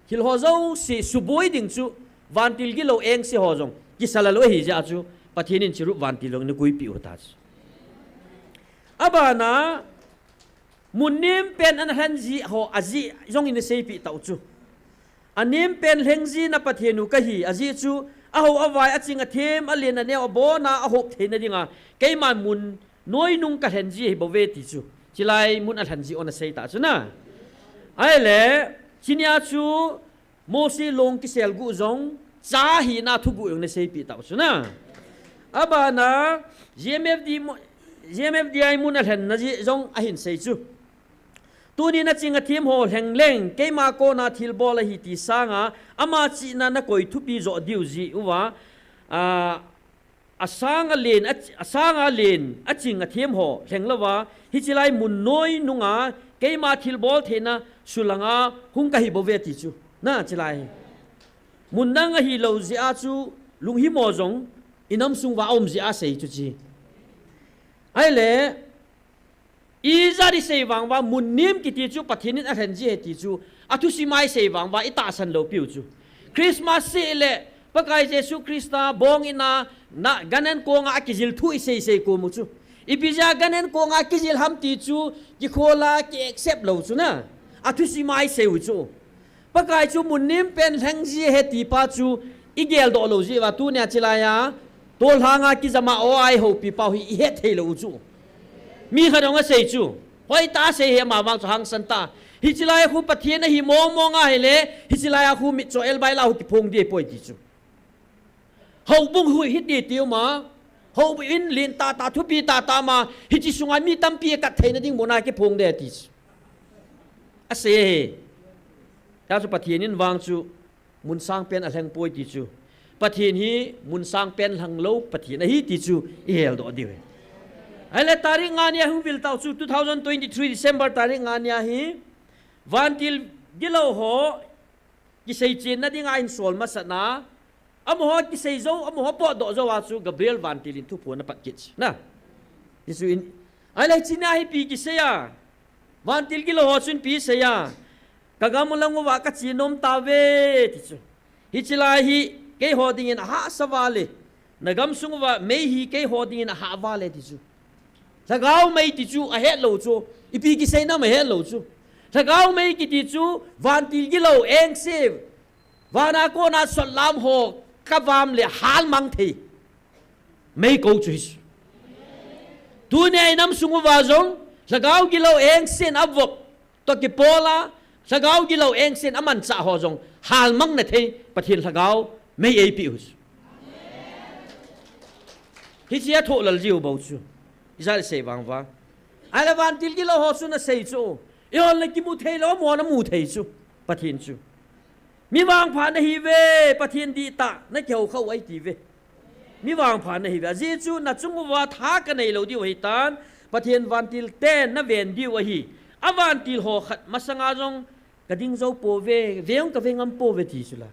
thil ho jouse suboi ding chu, vantil gilou engse ho jong kisalal u ahi jeh a chu, Pathen in chirup vantil jong eina koipeh u ta chu. Abana, mun nempen ana lhen ji ho ajeh jong eina seipeh tau chu. Anempen lheng jina Pathen u kahi ajeh chu, ahao avai, aching athem, alen aneo, abona ahop theina dinga, keiman mun noinung kalhen ji ahi bouve ti chu. Chulai mun alhen ji u ana sei ta chu na. Ahile, chunia chu, Mose long kisel guh jong, cha hina thuguh jong eina seipeh tau chu na. Abana, G M F D mo-, G M F D I mun alhenna jeh jong ahin sei chu. Tuni naching athem ho lheng leng, keima kona thilbol ahi ti sanga, ama chihna nakoi thupi jo diu jeh uva, a, asang alen, a, asang alen, aching athem ho lheng louva, hiche lai mun noinunga, keima thilbol theina sulanga hung kahi bouve ti chu. Na, chulai hi. Mun dang ahilou jeh a chu, lunghimo jong, inam sung uva aum jeh a sei chu chi. Ahile, ijat isei vang uva, mun nem kiti chu Pathen in alhen ji ahi ti chu, athusim a isei vang uva, itahsan lou piu chu. Christmas seh le, Pakai Jesu Christa bong in a, na, gan an konga akijil thu isei sei kom u chu. Ipi jeh a gan an konga kijil ham ti chu, kikhol a ki accept lou chu na. Athusim a isei u chu. Pakai chu mun nempen lheng ji ahi ti pa chu, igeldoh lou jeh uva tunia chulai a, tolhanga kijama o a ihoupi pau hi ihet thei lou u chu. Mi khat jong asei chu. Hoitah a asei hi ama vang chu hangsan tah. Hiche lai a khu Pathen ahi mong mong ahile, hiche lai a khu mitcho el bai la khu kiphong ding ahipoi ti chu. Houbung hui hiti tiu ma. Houbung in len tah tah thupi tah tah ma. Hiche sunga mi tampi akat theina ding muna kiphong ding ti chu. Asei hi. Tia chu Pathen in vang chu mun sangpen alheng poi ti chu. Pathen hi mun sangpen lhang lou Pathen ahi ti chu iheldoh diu ahi. Ahile tarik nga nia hung vil tau chu two thousand twenty-three December tarik nga nia hi. Vantil gilou ho kisei chenna dinga insol masat na. Amaho kisei jou, amaho potdoh jou a chu Gabriel vantil in thuphon apat kit chu. Na. Hichu in, ahile chunia hi ipi kisei a. Vantil gilou ho chun ipi asei a. Kagam lang uva kache nom tauve ti chu. Hiche lai hi keiho dingin ahahsa val e. Nagam sung uva mei hi keiho dingin ahah val e ti chu. Lhagao mei ti chu ahet lou chu. Ipi kisei nam ahet lou chu. Lhagao mei kiti chu vantil gilou engse. Vana kona sotlam ho kavam le halmang thei. Mei kou chu hi chu. Tunia inam sung uva jong, lhagao gilou engsen avop toh kipola, lhagao gilou engsen amanchah ho jong halmang na thei Pathen lhagao mei eipeh u chu. Hiche athoh lel jiu bou chu. Ijat isei vang uva. Ahile vantil gilou ho chu nasei chu, eihon le kimu thei lou, amahon amu thei chu, Pathen chu. Mi vangpha nahiuve, Pathen dihtah nakihou khah u ahi tiuve. Mi vangpha nahiuve. Ajeh chu nachung uva tha kanei lou diu ahitan, Pathen vantil ten naven diu ahi. Avantil ho khat masanga jong kading jou pouve, ve jong kave ngam pouve ti chu la.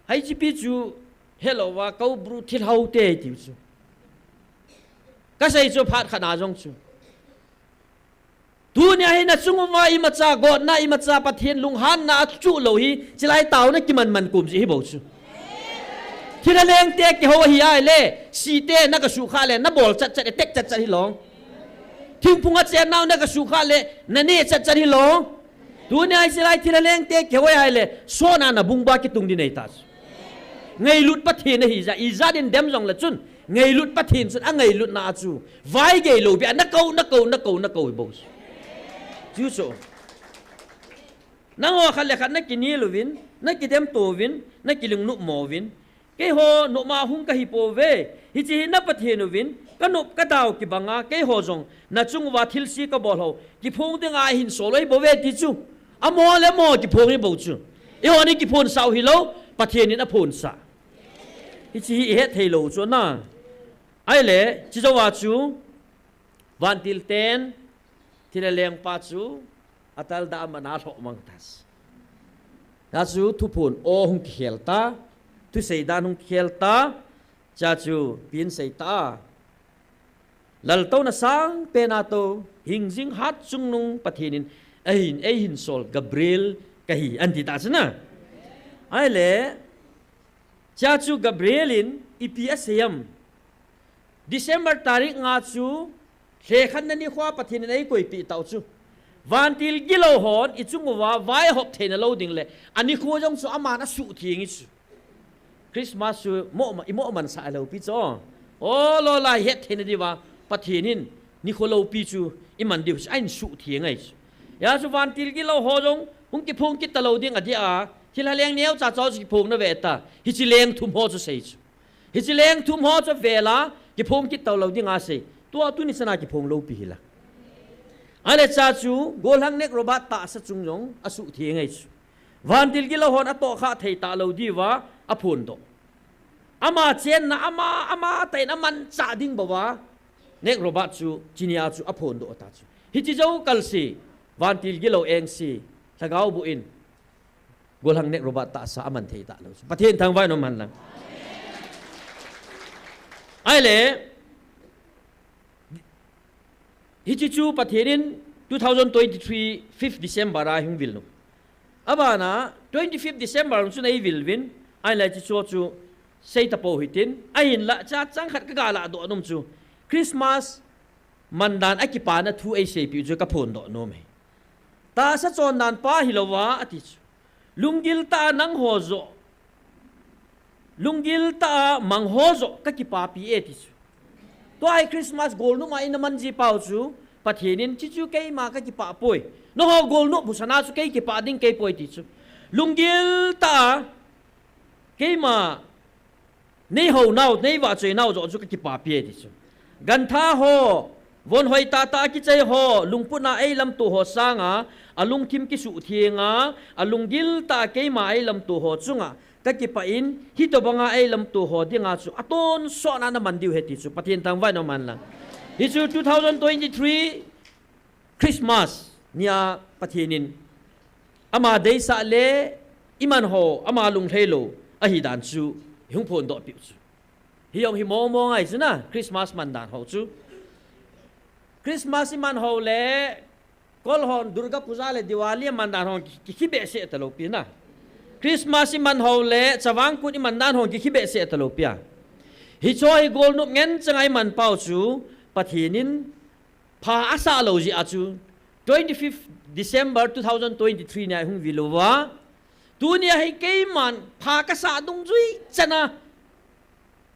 Hiche pi chu helouva, Kaubru thilhou te tiu chu. Kasei chu phat khat na jong chu. Tunia hi nachung uva imacha gotna, imacha Pathen lunghanna achuh lou hi, chulai taona kiman man kom jeh hi bou chu. Thilha lengte kihou ahi ahile, site nakasuh khah le, nabol chatchat, attack chatchat hilou. Thingphung a chennau nakasuh khah le, naneh chatchat hilou. Tunia hi chulai thilha lengte kihou ahi ahile, sona nabungba kitung ding ahi ta chu. Ngailut Pathen ahi jeh a, ijat in dem jongle chun, ngailut Pathen chun angailutna a chu vaigei lou beh a nakou, nakou, nakou, nakou bou chu. Chu chu. Nangho khat le khat nakinel uvin, nakidemto uvin, nakilungnop mo uvin. Keiho nopma hung kahi pouve. Hiche hi na Pathen uvin, kanop kadau kibanga, keiho jong nachung uva thilse kabol ho kiphong dinga ahin sol u ahi bouve ti chu. Amaho le amaho kiphong hi bou chu. Eihon ikiphonsah u hilou, Pathen in aphonsah. Hiche hi ihet thei lou chu na. Ahile, chujouva chu, vantil ten, thilha lengpa chu, atalda aman alhoh mang ta chu. Hia chu thuphon aw hung kikhel ta, thusei dan hung kikhel ta, chua chu ipi asei ta. Laltouna sangpen a tou, hingjing hat chungnung Pathen in ahin, eihin sol Gabriel kahi, anti ta chu na. Ahile, chua chu Gabriel in ipi asei em. December tarik nga chu, lhekhanna nikho a Pathen in eikoipeh tau chu. Vantil gilou hon ichung uva vai ahop theina lou ding le, anikho jong chu aman asuhtheng e chu. Christmas chu moh ma, imoh mansah loupi chu. O, lolai het theina diuva, Pathen in nikho loupi chu iman diu chu ahin suhtheng ahi chu. Hia chu vantil gilou ho jong hung kiphong kit talou ding adia, thilha leng neocha chau chu kiphong nave ta. Hiche leng thum ho chu sei chu. Hiche leng thum ho chu vela kiphong kit talou dinga sei. Tua tuni chana kiphong loupi hila. Ahile chua chu, gollhang Nick Robert tahsa chung jong asuhtheng ahi chu. Vantil gilou hon atohkhah thei talou diuva aphondoh. Ama chenna, ama, amatah in amanchah ding bouva, Nick Robert chu, chunia chu aphondoh ta chu. Hiche jou kalse, vantil gilou engse, lhagao boh in, gollhang Nick Robert tahsa aman thei talou chu. Pathen thangvah in umhen lang. Ahile, hiche chu Pathen in two thousand twenty-three fifth December a hung vil nom. Abana twenty-fifth December chun eivil uvin, ahile hiche chu chu sei tapou hitin, ahinla chua chang khat kaga lahdoh nom chu, Christmas mandan akipana thu eiseipeh u chu kaphondoh nom e. Tahsa chondan pa hilouva ati chu. Lunggil tah a nangho joh, lunggil tah a mangho joh kakipapi e ti chu. Tua hi Christmas golnop a ina man ji pau chu, Pathen in hiche chu keima kakipah poi. Nangho golnop husana chu kei kipah ding kei poi ti chu. Lunggil tah a keima neihounau, neivahchoinau joh chu kakipapi e ti chu. Gantha ho, von hoi tahtah a kichai ho, lungputna eilamto ho sanga, alungthim kisuhthenga, alunggil tah a keima eilamto ho chunga kakipah in, hitobanga eilamto ho dinga chu atonsotna naman diu ahi ti chu. Pathen thangvah in umhen lang. Hichu two thousand twenty-three Christmas nia Pathen in ama deisah le iman ho ama lunglhai lou ahidan chu ihung phondohpeh u chu. Hijong hi mong mong ahi chu na, Christmas mandan ho chu. Christmas iman ho le, kol hon Durga Puja le Diwali amandan hon ki, kikhe behseh talou pi na. Christmas iman ho le, Chavang Kut imandan hon kikhe behseh talou pi a. Hiche hi golnop ngen changa iman pau chu, Pathen in pha asah lou jeh a chu, twenty-fifth December two thousand twenty-three nia ihung vil uva. Tunia hi keiman pha kasah dungjui chana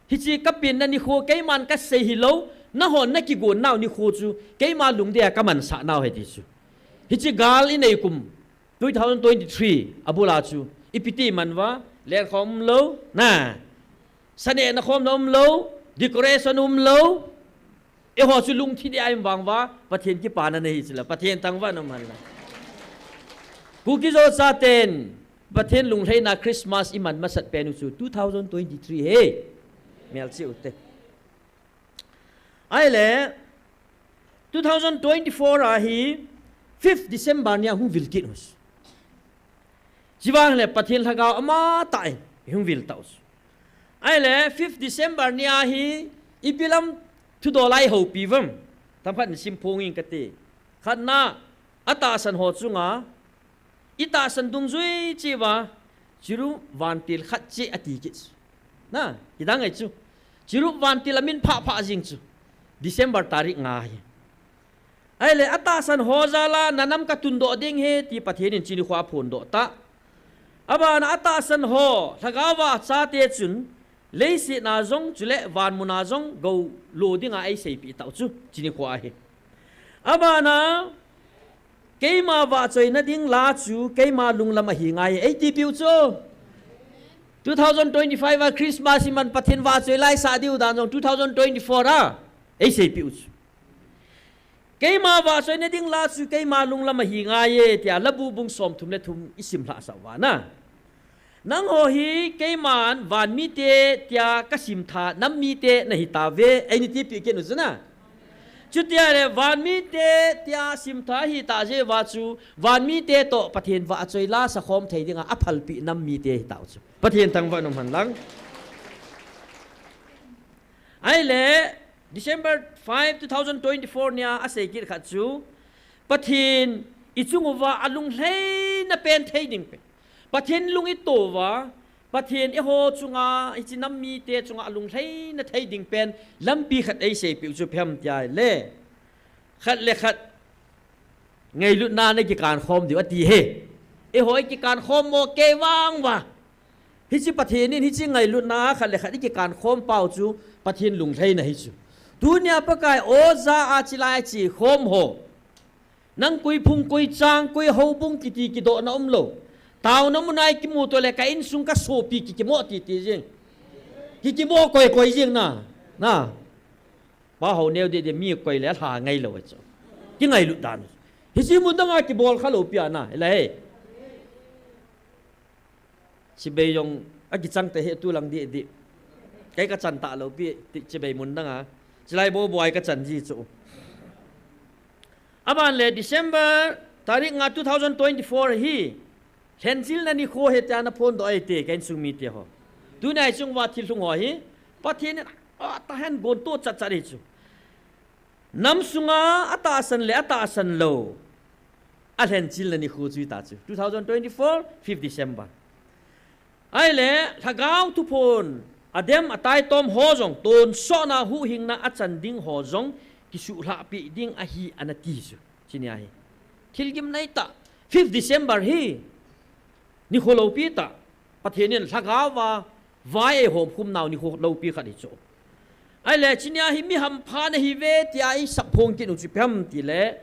Hiche kapenna nikho keiman kasei hilou, nahon nakigon nau nikho chu keima lungdei a kamansah nau ahi ti chu. Hiche gal inei kum two thousand twenty-three abul a chu ipi ti man uva, lenkhom umlou, na. Sanehna khomna umlou, decoration umlou. Eiho chu lungthim dei a i um vang uva, Pathen kipana nahi chu la, Pathen thangvah in um hen lang. Kuki Zo chaten, Pathen lunglhaina Christmas iman masat pen u chu two thousand twenty-three ahi. Melchih ute. Ahile, two thousand twenty-four a hi, fifth December nia hung vil kit u chu. Chuvang le Pathen Lhagao amatah in, hung vil tau chu. Ahile, fifth December nia hi, ipi lam thudol a i houpi uvam. Themkhat in simphong inge kati. Khatna, atahsan ho chunga, i tahsan dungjui cheh uva, chirup vantil khat cheh ati kit chu. Na, kidang ahi chu. Chirup vantil amin phah phah jing chu. December tarik nga hi. Ahile, atahsan ho jal a, na nam katundoh ding ahi, ti Pathen in chuni nikho a aphondoh ta. Abana atahsan ho, Lhagao va achate chun, leiset a jong, chule vanmun a jong, gou lo dinga eiseipeh tau chu, chuni nikho ahi. Abana, keima vahchoina ding la chu, keima lunglam ahi ngai, eiti piu chu. Two thousand twenty-five a Christmas iman Pathen vahchoi la isah diu dan jong, two thousand twenty-four a, eiseipeh u chu. Keima vahchoina ding la chu keima lunglam ahi ngai e, tia Labu bung somthum le thum i sim lhahsah uva na. Nangho hi keiman van mite tia ka simtha nam mite nahi tauve, eina tipeh kit u chu na. Chutia le van mite tia simtha ahi tah jeh uva chu, van mite toh Pathen vahchoi la sakhom thei dinga aphalpeh nam mite ahi tau chu. Pathen thangvah in um hen lang. Ahile, December five, two thousand twenty-four nia asei kit khat chu, Pathen i chung uva alunglhaina pen thei ding pen. Pathen lung i to uva, Pathen eiho chunga, hiche nam mite chunga alunglhaina thei ding pen, lampi khat eiseipeh u chu ipi ham tia le. Khat le khat, ngailutna a nakikan khom diu ati ahi. Eiho i kikan khom mo kei vang uva. Hiche Pathen in hiche ngailutna a khat le khat i kikan khom pau chu Pathen lunglhaina ahi chu. Tunia Pakai oja a chilai che khom ho. Nang koi phung koi chang koi houbung kiti kidohna umlou. Taona mun a i kimu to le ka insung ka sopi kikimo titi jing. Kikimo koi koi jing na. Na. Pa ho neo deh deh mi koi le alha ngailou ahi chu. Kingailut dan. Hiche mun dang a kibol khalou pi ana, hilai. Chibai jong akichang te hi tulang deh deh. Kei kachan talou pi, ti chibai mun dang a. Chilai bo boi kachan ji chu. Aban le December tarik nga two thousand twenty-four hi. Lhenchilna nikho ahi tia naphondoh ahi te, ka insung mite ho. Tunia i chung uva thil lhung ho hi, Pathen in atahin gonto chat chat ahi chu. Nam sunga atahsan le atahsan lou. Alhenchilna nikho chu hita chu. Two thousand twenty-four, fifth December. Ahile, Lhagao thuphon, adem ataitom ho jong, tonsotna huhhingna achan ding ho jong, kisuhlhah peh ding ahi ana ti chu. Chunia hi. Thil gimnei tah, fifth December hi. Nikho loupi tah, Pathen in Lhagao va, vai eihom khum nau nikho loupi khat hi chu. Ahile, chunia hi mi hampha nahiuve, tia i sapphong kit u chu ipi ham tile,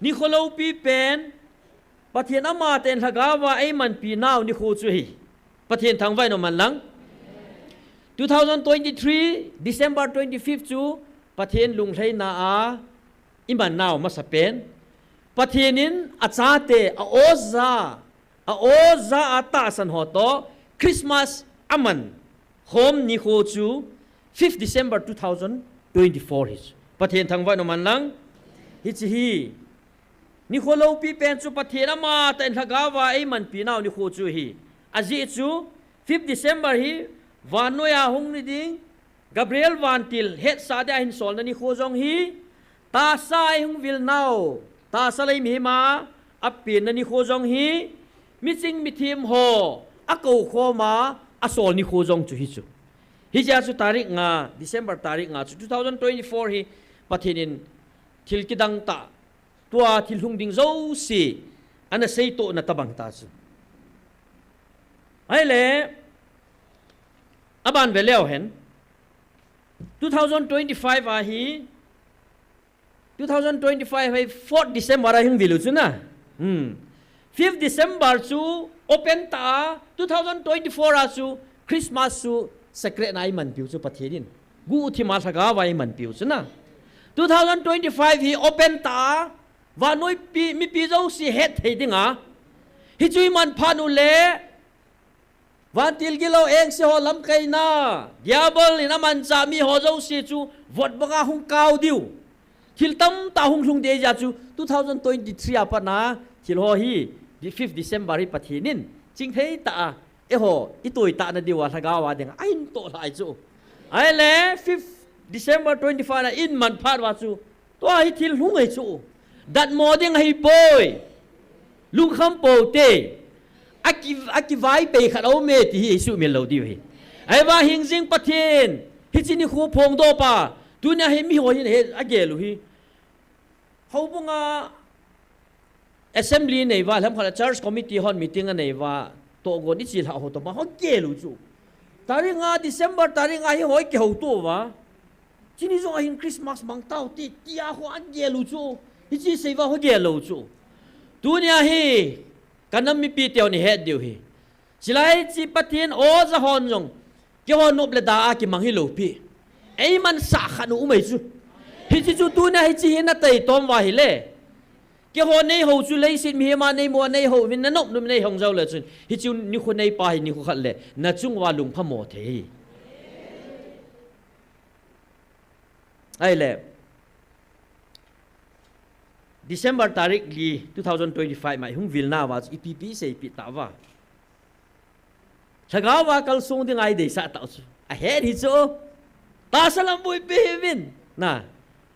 nikho loupi pen, Pathen amatah in Lhagao va eimanpi nau nikho chu ahi. Pathen thangvah in um hen lang. Two thousand twenty-three, December twenty-fifth chu, Pathen lunglhaina a, iman nau masa pen. Pathen in achate, a oja, a oja a tahsan ho toh, Christmas aman, khom nikho chu, fifth December two thousand twenty-four hi chu. Pathen thangvah in um hen lang. Hiche hi. Nikho loupi pen chu Pathen amatah in Lhagao va eimanpi nau nikho chu ahi. Ajeh chu, fifth December hi, vannoi a hung ni ding, Gabriel vantil hetsah dia ahin solna nikho jong ahi, tahsa a eihung vil nau, tahsa lei mihem a, apenna nikho jong ahi, miching mithem ho, akou khom a, asol nikho jong chu ahi chu. Hijeh a chu tarik nga, December tarik nga chu two thousand twenty-four hi, Pathen in thil kidang tah, tua thil lhung ding jouse, ana seitohna tabang ta chu. Ahile, aban ve leu hen, two thousand twenty-five a hi, two thousand twenty-five hi fourth December a hung vil u chu na. Hmm. Fifth December chu open ta a, two thousand twenty-four a chu Christmas chu secret na i manpiu chu Pathen in. Guhthima lhagao va i manpiu chu na. Two thousand twenty-five hi open ta a, vannoi pi, mipi jouse het thei dinga. Hichu i man phat u le, vantil gilou engse ho lamkaina, Diabol in amancha mi ho jouse chu vot banga hung kau diu. Thil tamtah hung lhung ding jeh chu two thousand twenty-three a pat na thil ho hi, the fifth December hi Pathen in chingthei tah a, eiho i toitah na diu a lhagao a dinga ahin toh lhai chu. Ahile fifth December twenty-five na i man phat uva chu, tua hi thil hung ahi chu. Datmo ding ahipoi. Lungkham pou te. Aki, akivaipi khat aum e ti hi i sumil lou diu ahi. Ahivang hingjing Pathen, hiche nikho phongdoh pa, tunia hi miho hin he, agel u hi. Houbung a assembly nei uva, lhemkhat a church committee hon meeting anei uva, tohgon i chilhah ho toh ma ho gel u chu. Tarik nga, December tarik nga hi ho i kihouto uva. Chuni jong ahin Christmas mang tau ti, tia ho agel u chu. Hiche sei uva ho gel lou chu. Tunia hi, ka nam mipi teu ni het diu hi. Chulai chu Pathen oja hon jong, keiho nop le da a kimang hilou pi. Ei mansah khat u um ahi chu. Hiche chu tunia hiche hi na taitom uva ahile. Keiho nei hou chu leiset mihem a nei mu a nei hou vin na nop nop nei hong jou le chun. Hiche nikho nei pa hi nikho khat le. Na chung uva lungphamo thei. Ahile. December tarik li two thousand twenty-five ma i hung vilna uva chu ipi ipi i seipi tauva. Lhagao va kalsong dinga i deisah tau chu. Ahet hi chu. Tahsa lam buipi hih uvin. Na.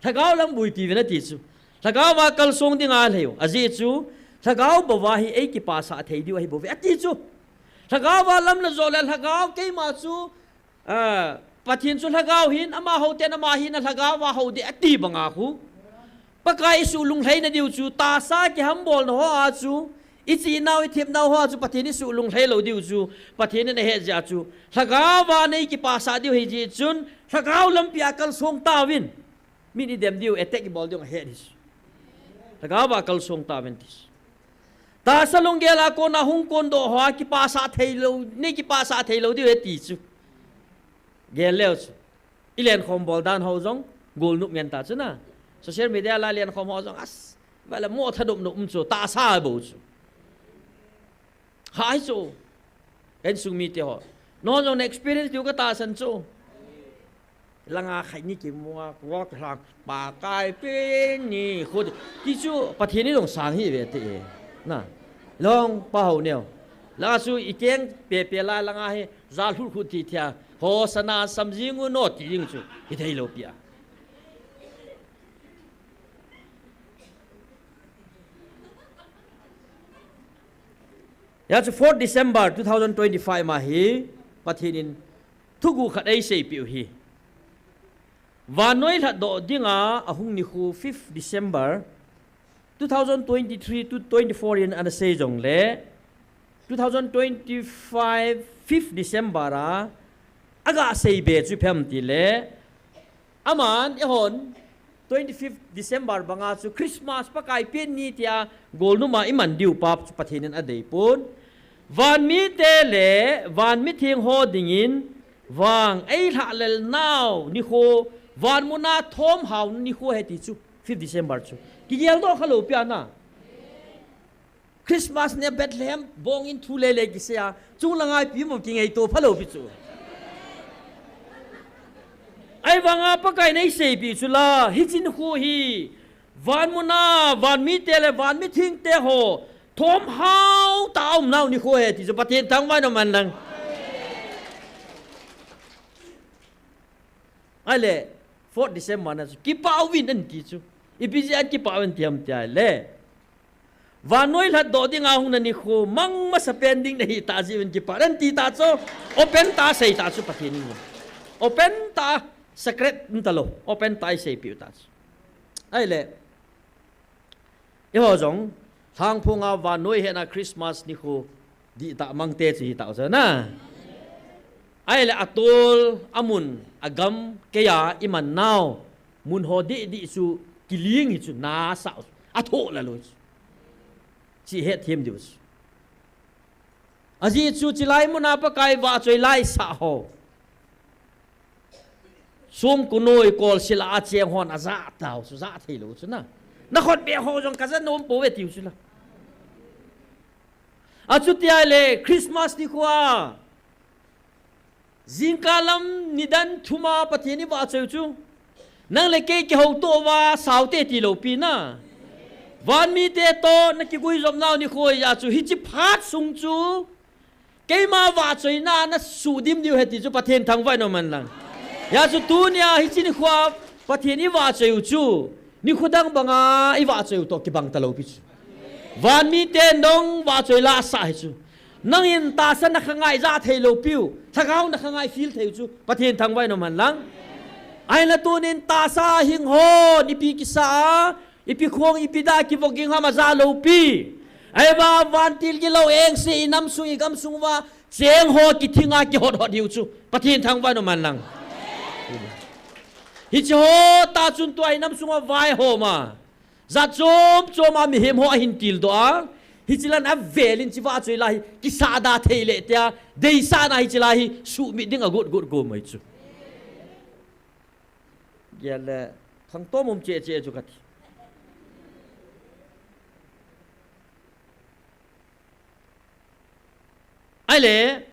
Lhagao lam buipi uvin ati chu. Lhagao va kalsong dinga lhei u. Ajeh chu. Lhagao bou va hi ei kipasah thei diu ahi bouve ati chu. Lhagao va lam na jo le lhagao keima chu. Ah, Pathen chu lhagao ahin, amaho ten ama ahin, alhagao va hou ding ati banga khu. Pakai i suhlunglhaina diu chu, tahsa kihambolna ho a chu, i chinau, i themnau ho a chu, Pathen i suhlunglhai lou diu chu, Pathen in ahet jeh a chu, lhagao va nei kipasah diu ahi jeh chun, lhagao lampi a kalsong tauvin. Min i dem diu, attack i bol diu ahet hi chu. Lhagao va kalsong tauvin ti chu. Tahsa lunggel a kona hung kondoh ho a kipasah thei lou, nei kipasah thei lou diu ahi ti chu. Gel leu chu. I lenkhom bol dan ho jong, golnop ngen ta chu na. Social media la lenkhom ho jong, as, vale mo thadop nop um chu, tahsa bou chu. Hai chu. Ka insung mite ho. Nangho jong na experience diu ka tahsan chu. Langa khai ni kimu a, kua kilang, Pakai pen ni khu. Ti chu, Pathen in jong sang hih ve te. Na. Long pa ho neo. Langa chu i keng pepe lai langa hi, ja lhut lhut ti thia. Hosanna samjing u no ti ding chu. Hithei lou pi a. Hia chu fourth December two thousand twenty-five ma hi, Pathen in thuguh khat ei seipeh u hi. Vannoi lhatdoh dinga ahung nikho fifth December two thousand twenty-three to twenty-four in ana sei jongle, two thousand twenty-five fifth December a, aga seibe chu ipi ham tile, aman eihon twenty-fifth December banga chu Christmas Pakai pen ni tia golnop a iman diu pa chu Pathen in adeipon. Vanmite le vanmitheng ho dingin vang eilhahlel nau nikho, vanmuna thomhao nikho ahi ti chu, fifth December chu. Kigeldoh khalou pi ana. Christmas nia Bethlehem bongin thu lele kisei a, chunglanga ipi mo kingaito phalou pi chu. Ahivanga Pakai in eiseipeh chu la, hiche nikho hi, vanmuna, vanmite le vanmithengte ho, thomhao tah a umnau nikho ahi ti chu Pathen thangvahna man lang. Ahile, fourth December na chu, kipah uvin anti chu. Ipi jeh a kipah uvin ti ham tia ahile. Vannoi lhatdoh dinga hung na nikho, mang masapen ding nahi tah jeh uvin kipah in anti ta chu. Open tah a sei ta chu Pathen in. Open tah a, secret umtalou. Open tah a eiseipeh u ta chu. Ahile. Eiho jong, lhangphonga vannoi hetna Christmas nikho dihtah mangte chu hitau chu na. Ahile atol, amun, agam, keiya iman nau mun ho didi chu kiling hi chu nasah u chu. Athoh la lou chu. Chi hetthem diu chu. Ajeh chu chilai muna Pakai vahchoi laisah ho, songkunoi kolsila acheng hon ajah tau chu, jah thei lou chu na. Nakhut beh ho jong kaja nom pouve tiu chu la. Achuti ahile Christmas nikhoa, jingkah lam nidan thuma Pathen ivahchoi u chu, nang le kei kihouto uva saute tilou pi na. Vanmite toh nakiguijop nau nikho ahi chu, hiche phat sung chu keima vahchoina nasuh dim diu ahi ti chu Pathen thangvah in um hen lang. Hijeh chun tunia hiche nikhoa Pathen ivahchoi u chu nikho dang banga ivahchoi u toh kibang talou pi chu. Vanmiten jong vahchoi la asah hi chu. Nangin tahsa nakhangai jah thei lou piu, lhagao nakhangai feel thei u chu Pathen thangvah in um hen lang. Ahinla tunin tahsa hing hon ipi kisa a, ipi khong, ipi da kivok ging ham ajah lou pi. Ahivang vantil gilou engse inam sung igam sung uva cheng ho kithing a kihot hot hiu chu Pathen thangvah in um hen lang. Hiche ho tah chun tua inam sunga vaihom a, jat chom chom a mihem ho ahin tildoh a, hiche lan avel in hiche vahchoi la hi kisah da thei le tia deisahna hiche la hi suhmit ding agot got gom ahi chu. Gel le, khangtou mum cheh cheh chu kati. Ahile,